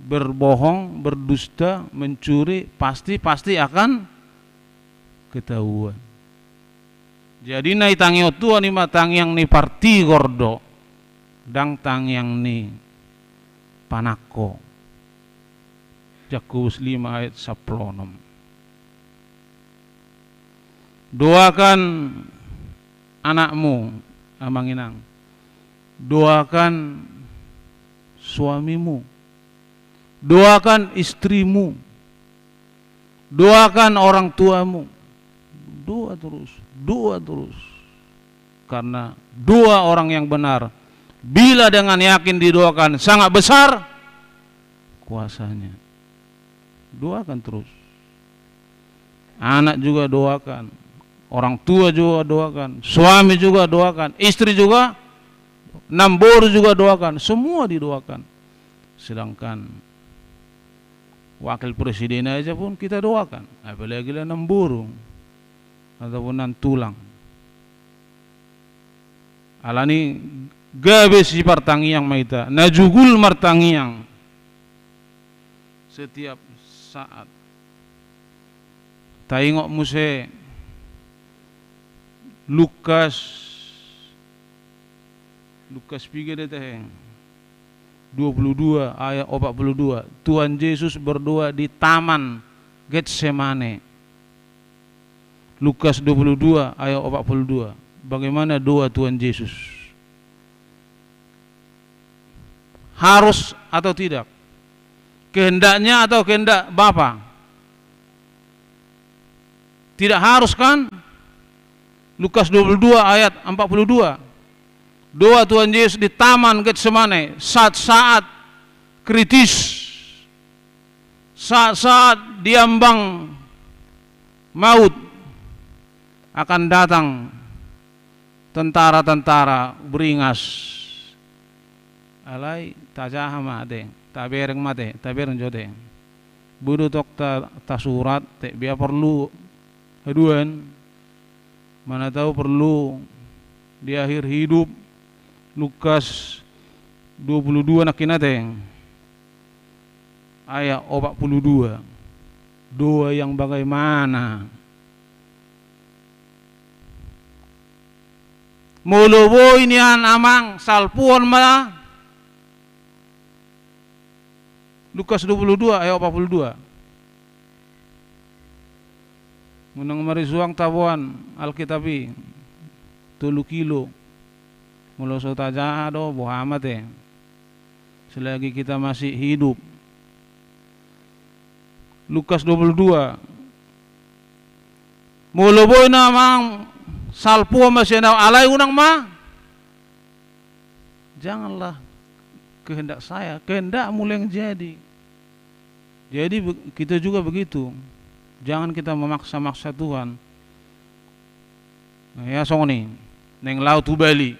berbohong, berdusta, mencuri, pasti, pasti akan ketahuan. Jadi na ditangihon Tuhan i ma tangiang ni partigor do, ndang tangiang ni panangko. Jakobus lima ayat sampulu onom. Doakan anakmu, amang inang. Doakan suamimu. Doakan istrimu. Doakan orang tuamu. Doa terus, doa terus. Karena doa orang yang benar, bila dengan yakin didoakan, sangat besar kuasanya. Doakan terus. Anak juga doakan. Orang tua juga doakan. Suami juga doakan. Istri juga. Namboru juga doakan. Semua didoakan. Sedangkan wakil presiden aja pun kita doakan. Apalagi lah namboru. Ataupun nantulang. Alani gabe sipartangiang ma hita. Na jugul martangiang. Setiap saat. Taingot muse Lukas, Lukas piga do tahe? Dua puluh dua ayat opat puluh dua. Tuhan Yesus berdoa di Taman Getsemane. Lukas dua puluh dua ayat opat puluh dua. Bagaimana doa Tuhan Yesus? Harus atau tidak? Kehendaknya atau kehendak Bapa? Tidak harus, kan? Lukas dua puluh dua ayat empat puluh dua. Doa Tuhan Yesus di Taman Getsemane, saat-saat kritis. Saat-saat di ambang maut akan datang tentara-tentara beringas. Alai tajaha ma ate, tabereng ma ate, tabereng jo ate. Boi do tong ta-, tasurat, tek biar perlu haduan. Mana tahu perlu di akhir hidup. Lukas dua puluh dua nangkin ate. Ayat opat puluh dua. Doa yang bagaimana? Molo boi nian amang, salpuhon ma. Lukas dua puluh dua ayat opat puluh dua. Unang marisuang taboan Alkitab i tolu kilo. Molo so tajaha do, boha ma ate. Selagi kita masih hidup. Lukas dua puluh dua. Molo boi nian amang, salpuhon ma sian ahu, alai unang ma. Janganlah kehendak saya, kehendakmu lah yang jadi. Jadi be-, kita juga begitu. Jangan kita memaksa-maksa Tuhan. Nah, ya, songon i. Naeng laho tu Bali.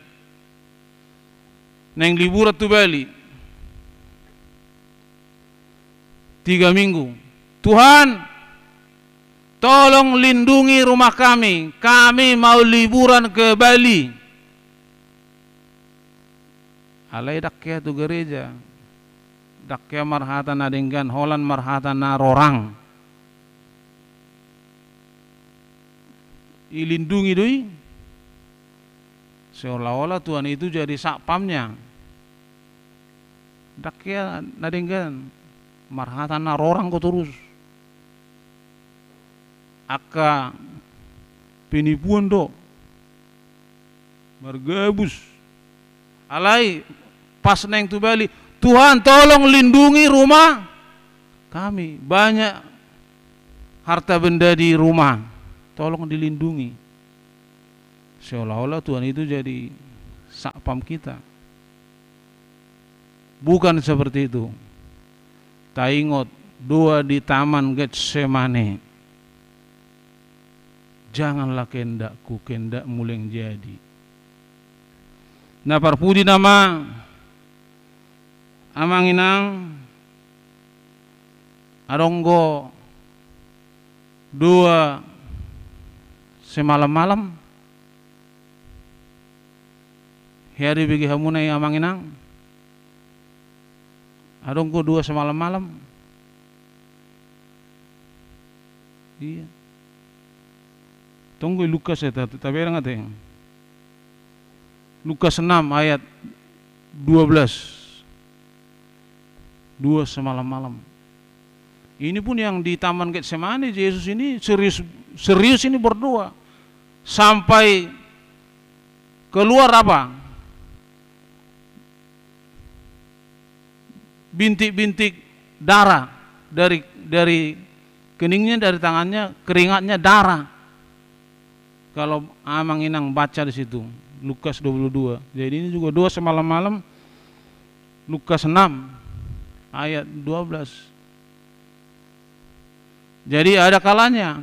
Naeng liburan tu Bali. Tiga minggu. Tuhan, tolong lindungi rumah kami. Kami mau liburan ke Bali. Alai ndang hea tu gereja, ndang hea marhata na denggan, holan marhata na rorang. Ilindungi do i. Seolah-olah Tuhan itu jadi satpamnya. Ndang hea na denggan, marhata na rorang ho torus. Angka penipuan do. Margabus. Alai pas naeng tu bali, "Tuhan, tolong lindungi rumah kami. Banyak harta benda di rumah. Tolong dilindungi." Seolah-olah Tuhan itu jadi satpam kita. Bukan seperti itu. Taingot doa di Taman Getsemane. "Janganlah kehendakku, kehendakmu leng jadi." Na parpudi nama, amang inang, adong do doa semalam-malam. Hea dibege hamuna i, amang inang? Adong do doa semalam-malam. Iya. Tonggo i Lukas ya, ta-, tabereng ate. Lukas enam ayat dua belas. Doa semalam-malam. Ini pun yang di Taman Getsemane, Yesus ini serius, serius ini berdoa. Sampai keluar apa? Bintik-bintik darah dari, dari keningnya, dari tangannya, keringatnya darah. Kalau amang inang baca di situ, Lukas dua puluh dua. Jadi ini juga doa semalam-malam, Lukas enam ayat dua belas. Jadi ada kalanya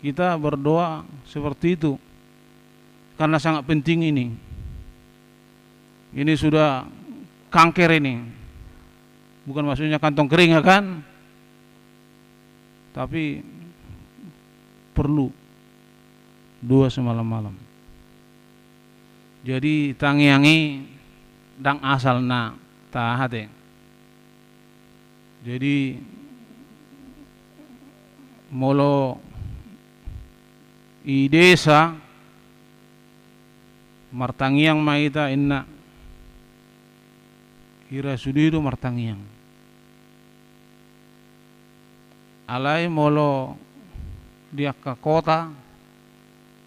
kita berdoa seperti itu. Karena sangat penting ini. Ini sudah kanker ini. Bukan maksudnya kantong kering, ya kan? Tapi perlu doa semalam-malam. Jadi tangiang i ndang asal na taate. Jadi molo i desa, martangiang ma hita, inna. Hira sude do martangiang. Alai molo di angka kota,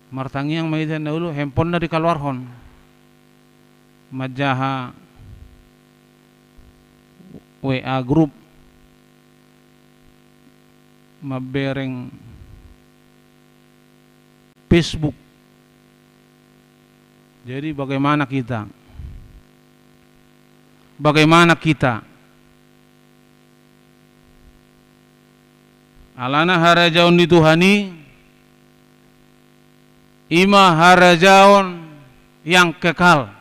martangiang ma hita na ulu, handphonena dikaluarhon. Manjaha W A grup, mambereng Facebook. Jadi bagaimana kita? Bagaimana kita? Alana harajaon ni Tuhan i, i ma harajaon yang kekal.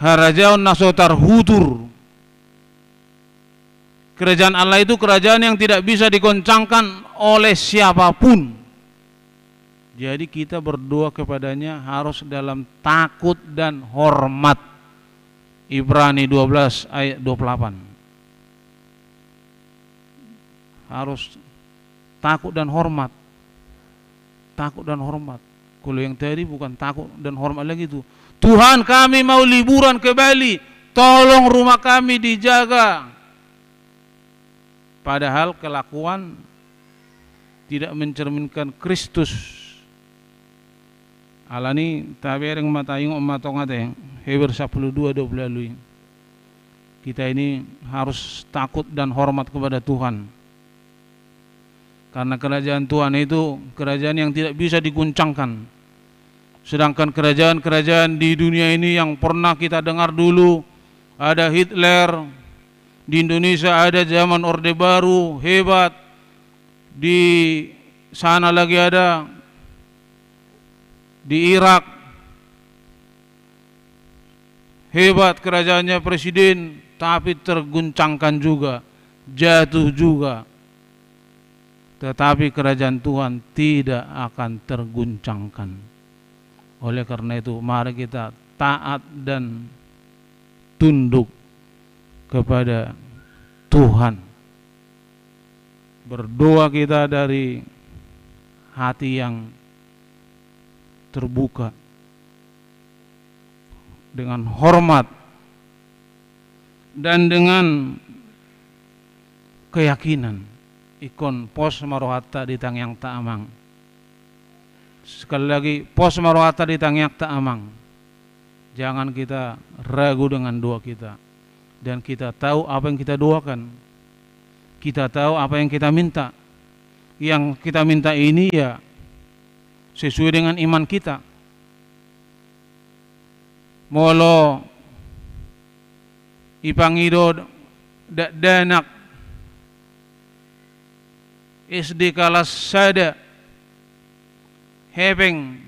Harajaon na so tarhutur. Kerajaan Allah itu kerajaan yang tidak bisa digoncangkan oleh siapapun. Jadi kita berdoa kepadanya harus dalam takut dan hormat. Ibrani dua belas ayat dua puluh delapan. Harus takut dan hormat. Takut dan hormat. Kalau yang tadi bukan takut dan hormat lagi itu. "Tuhan, kami mau liburan ke Bali. Tolong rumah kami dijaga." Padahal kelakuan tidak mencerminkan Kristus. Alani tabereng ma, taingot ma tong ate, Heber sampulu dua dua puluh ualu i. Kita ini harus takut dan hormat kepada Tuhan. Karena kerajaan Tuhan itu kerajaan yang tidak bisa diguncangkan. Sedangkan kerajaan-kerajaan di dunia ini yang pernah kita dengar dulu, ada Hitler, di Indonesia ada zaman Orde Baru, hebat, di sana lagi ada, di Irak, hebat kerajaannya presiden, tapi terguncangkan juga, jatuh juga. Tetapi kerajaan Tuhan tidak akan terguncangkan. Oleh karena itu, mari kita taat dan tunduk kepada Tuhan. Berdoa kita dari hati yang terbuka, dengan hormat, dan dengan keyakinan. Ingkon pos ma rohanta di tangiangta, Amang. Sekali lagi, pos ma rohanta di tangiangta, Amang. Jangan kita ragu dengan doa kita. Dan kita tahu apa yang kita doakan. Kita tahu apa yang kita minta. Yang kita minta ini ya sesuai dengan iman kita. Molo dipangido dakdanak S D kalas sada hepeng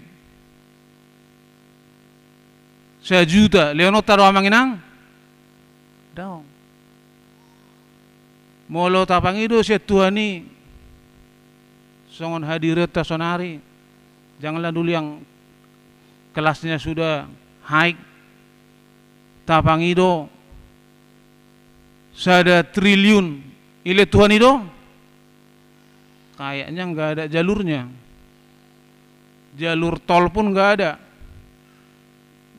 sajuta, lehononta do, Amang Inang? Daong. Molo tapangido sian Tuhan i, songon hadirionta sonari, janganlah dulu yang kelasnya sudah high, tapangido sada triliun, dilehon Tuhan i do? Kayaknya nggak ada jalurnya. Jalur tol pun nggak ada.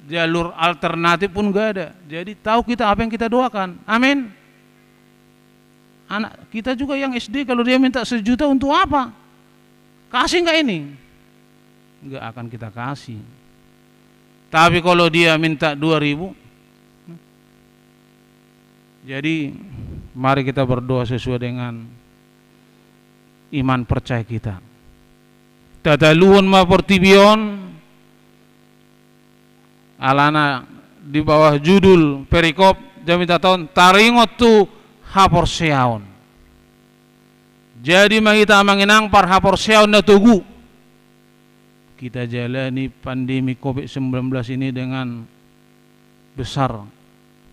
Jalur alternatif pun nggak ada. Jadi tahu kita apa yang kita doakan. Amin. Anak kita juga yang S D, kalau dia minta sejuta, untuk apa? Kasih nggak ini? Nggak akan kita kasih. Tapi kalau dia minta dua ribu, jadi mari kita berdoa sesuai dengan iman percaya kita. Tataluhon ma portibi on, alana di bawah judul perikop jamita on, taringot tu haporseaon. Jadi ma hita, Amang Inang, parhaporseaon na togu. Kita jalani pandemi covid sembilan belas ini dengan besar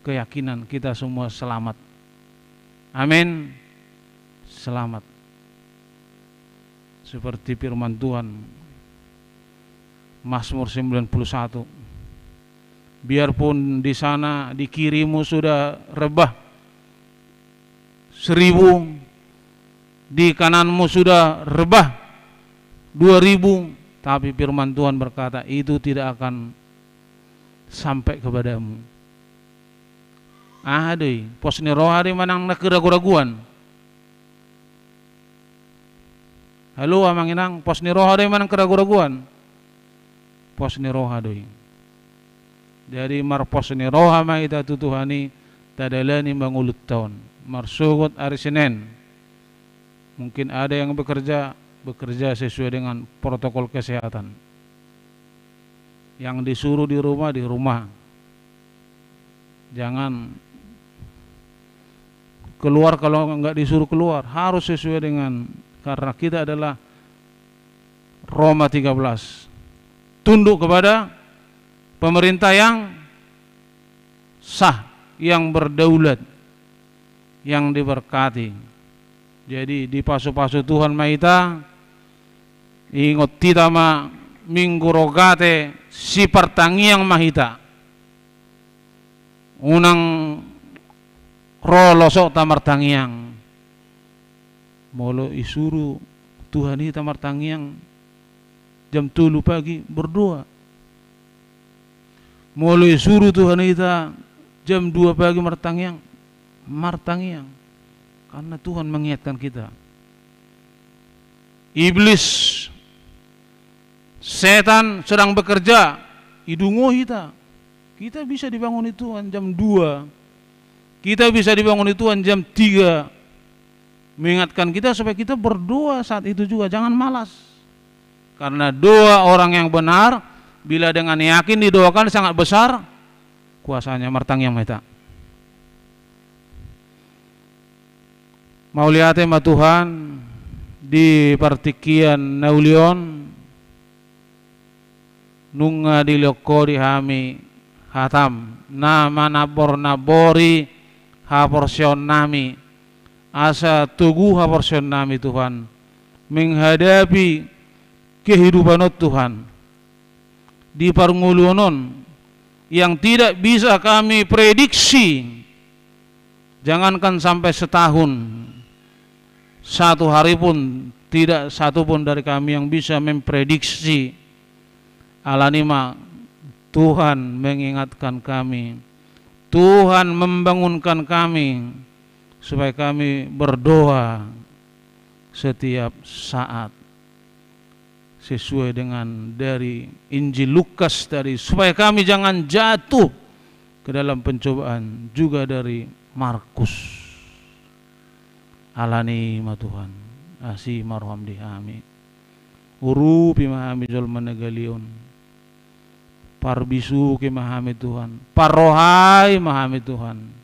keyakinan kita semua selamat. Amin. Selamat. Seperti firman Tuhan, Mazmur sembilan puluh satu. Biarpun di sana, di kirimu sudah rebah seribu, di kananmu sudah rebah dua ribu, tapi firman Tuhan berkata, itu tidak akan sampai kepadamu. Aha do i, pos ni roha do i manang na keragu-raguan? Halo, Amang Inang, pos ni roha do i manang keragu-raguan? Pos ni roha do i. Jadi marpos ni roha ma hita tu Tuhan i, tadalani mangulunta on. Marsogot ari Senin. Mungkin ada yang bekerja, bekerja sesuai dengan protokol kesehatan. Yang disuruh di rumah, di rumah. Jangan keluar kalau nggak disuruh keluar. Harus sesuai dengan, karena kita adalah Roma tiga belas. Tunduk kepada pemerintah yang sah, yang berdaulat, yang diberkati. Jadi, dipasu-pasu Tuhan ma hita, ingot hita ma Minggu Rogate, sipartangiang ma hita. Unang ro losokta martangiang. Molo isuru Tuhan hita martangiang jam tolu pagi, berdoa. Molo isuru Tuhan hita jam dua pagi martangiang, martangiang. Karena Tuhan mengingatkan kita. Iblis, setan sedang bekerja, idungo hita. Kita bisa dibanguni Tuhan jam dua. Kita bisa dibanguni Tuhan jam tiga. Mengingatkan kita supaya kita berdoa saat itu juga, jangan malas. Karena doa orang yang benar, bila dengan yakin didoakan, sangat besar kuasanya. Martangiang ma hita. Mauliate ma Tuhan, di partingkian na uli on, nunga dilehon Ho di hami hataM, na manambor-nambori haporseaonnami, asa togu haporseaonnami, Tuhan, menghadapi kehidupan on, Tuhan. Di parngoluon on, yang tidak bisa kami prediksi, jangankan sampai setahun, satu hari pun tidak satu pun dari kami yang bisa memprediksi. Alani ma Tuhan mengingatkan kami, Tuhan membangunkan kami, supaya kami berdoa setiap saat sesuai dengan dari Injil Lukas tadi, supaya kami jangan jatuh ke dalam pencobaan, juga dari Markus. Alani ma Tuhan, asi ma roham di hami. Urupi ma hami jolma na galion. Parbisuhi ma hami Tuhan, parrohai ma hami Tuhan.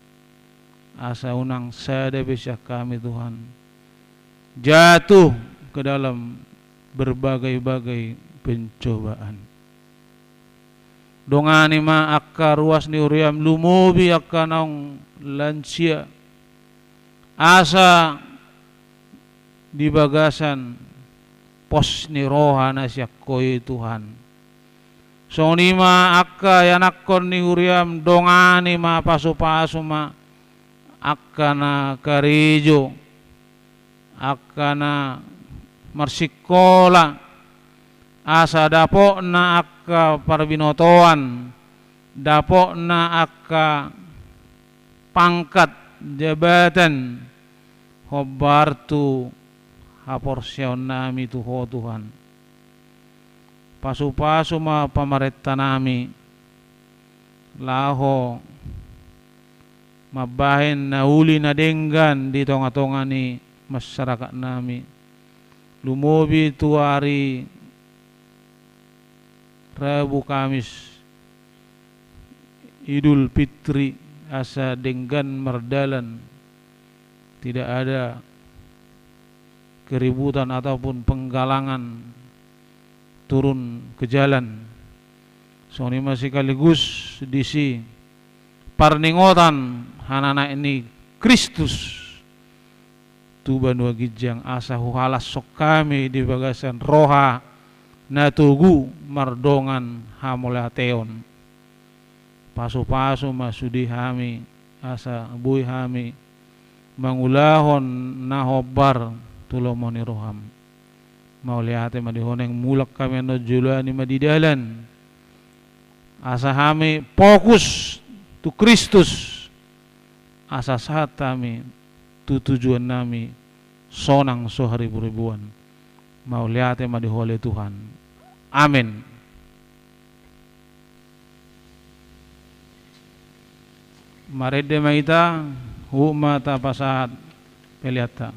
Asa unang sada pe sian hami Tuhan jatuh ke dalam berbagai-bagai pencobaan. Dongani ma angka ruas ni huriam, lumobi angka naung lansia, asa di bagasan pos ni roha na sian Ho i Tuhan. Songon i ma angka ianakhon ni huriam, dongani ma, pasupasu ma angka na karejo, angka na marsikola, asa dapotna angka parbinotoan, dapotna angka pangkat, jabatan, hombar tu haporseaonnami tu Ho Tuhan. Pasupasu ma pamarentanami laho mambahen na uli na denggan di tonga-tonga ni masyarakat nami. Lumobi tu ari Rabu, Kamis, Idul Fitri, asa denggan mardalan, tidak ada keributan ataupun penggalangan turun ke jalan. Songon i ma sekaligus disi parningotan hananaek ni Kristus tu banua ginjang, asa huhalashon hami di bagasan roha na togu mardongan hamauliateon. Pasupasu ma sude hami, asa boi hami mangulahon na hombar tu lomo ni roham. Mauliate ma di Ho, naeng mulak hami annon, joloani ma di dalan, asa hami fokus tu Kristus, asa sahat hami tu tujuannami sonang so hariburibuan. Mauliate ma di Ho ale Tuhan. Amen. Marende ma hita, huhut ma tapasahat peleanta.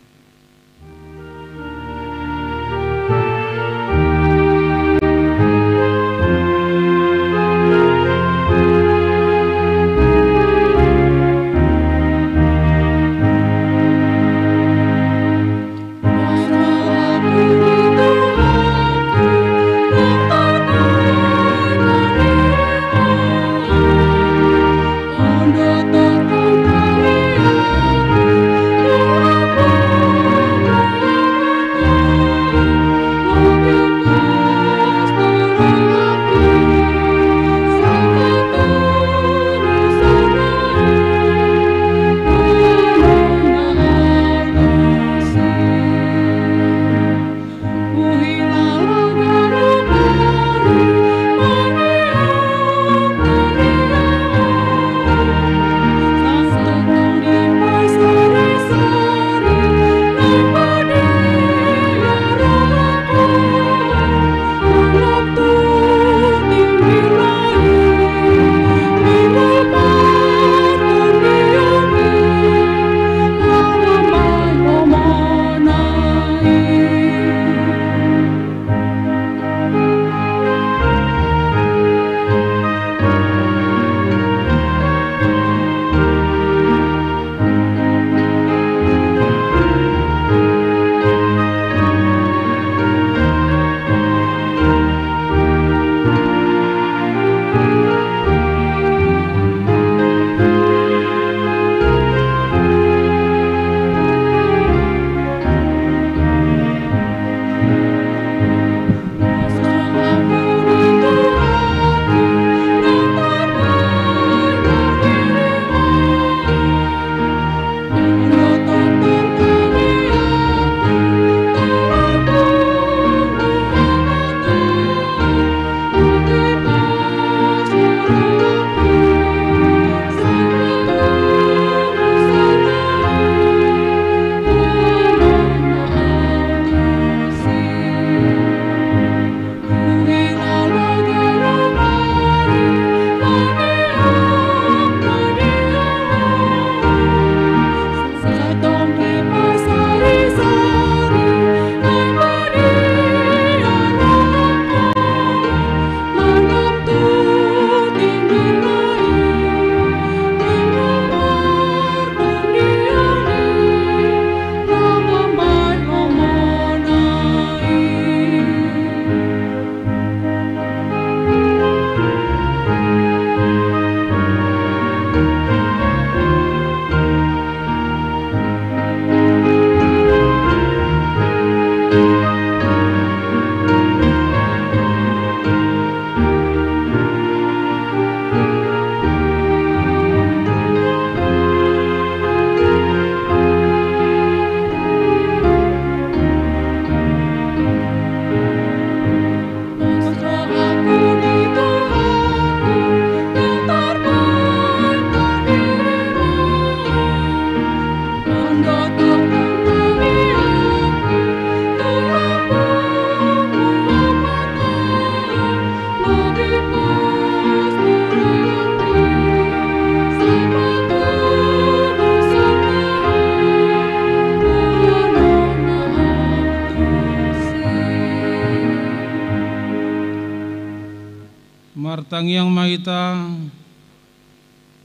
Tangiang ma hita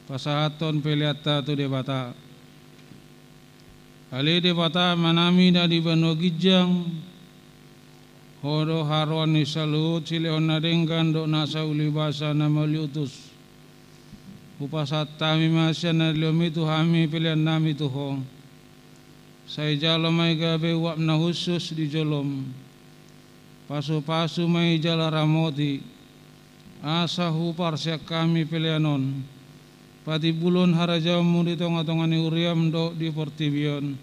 pasahathon peleanta tu Debata. Ale Debata Amanami na di banua ginjang, Ho do haroan ni saluhut silehon na denggan dohot nasa ulibasa na mauliutus. Hupasahat hami ma sian na nilehonMi tu hami peleannami tu Ho. Sai jalo ma i gabe uap na hushus di joloM. Pasupasu ma i jala ramoti, asa huparsian hami pelean on patimbulhon harajaonMu di tongatonga ni huriaM dohot di portibi on.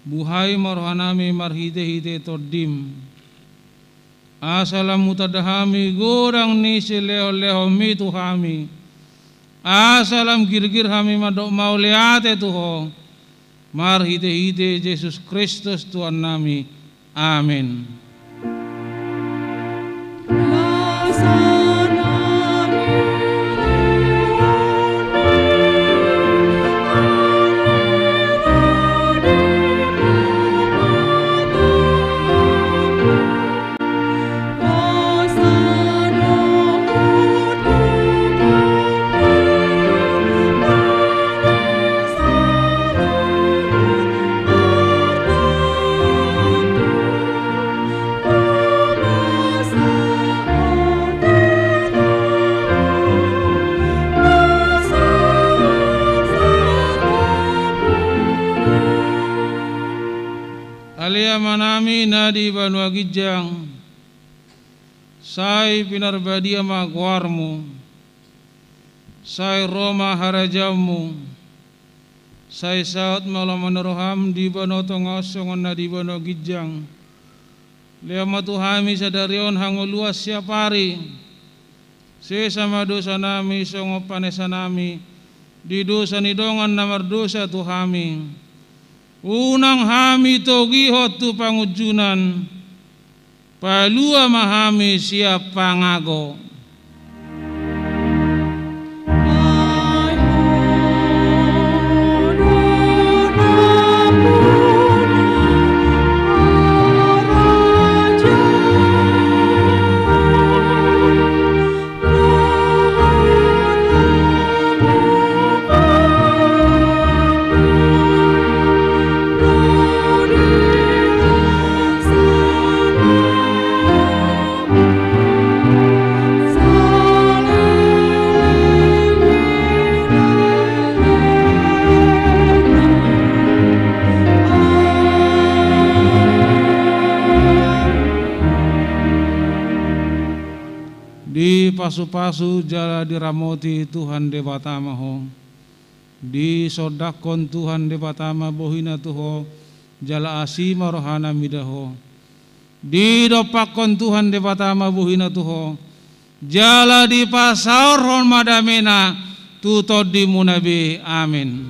Buhai ma rohanami marhitehite TondiM, asa lam hutanda hami godang ni silehonlehonMi tu hami, asa lam girgir hami mandok mauliate tu Ho, marhitehite Jesus Kristus Tuhannami. Amen. Ale Amanami na di banua ginjang, sai pinarbadia ma goarMu, sai ro ma harajaonMu, sai saut ma lomo ni rohaM di banua tonga on songon na di banua ginjang. Lehon ma tu hami sadari on hangoluan siapari. Sesa ma dosanami songon panesanami di dosa ni dongan na mardosa tu hami. Unang hami togihon tu pangunjunan, palua ma hami sian pangago. Dipasupasu jala diramoti Tuhan Debata ma ho. Disondangkon Tuhan Debata ma bohiNa tu ho, jala asi ma rohaNa mida ho. Didompakkon Tuhan Debata ma bohiNa tu ho, jala dipasaorhon ma dameNa tu tondimuna be. Amen.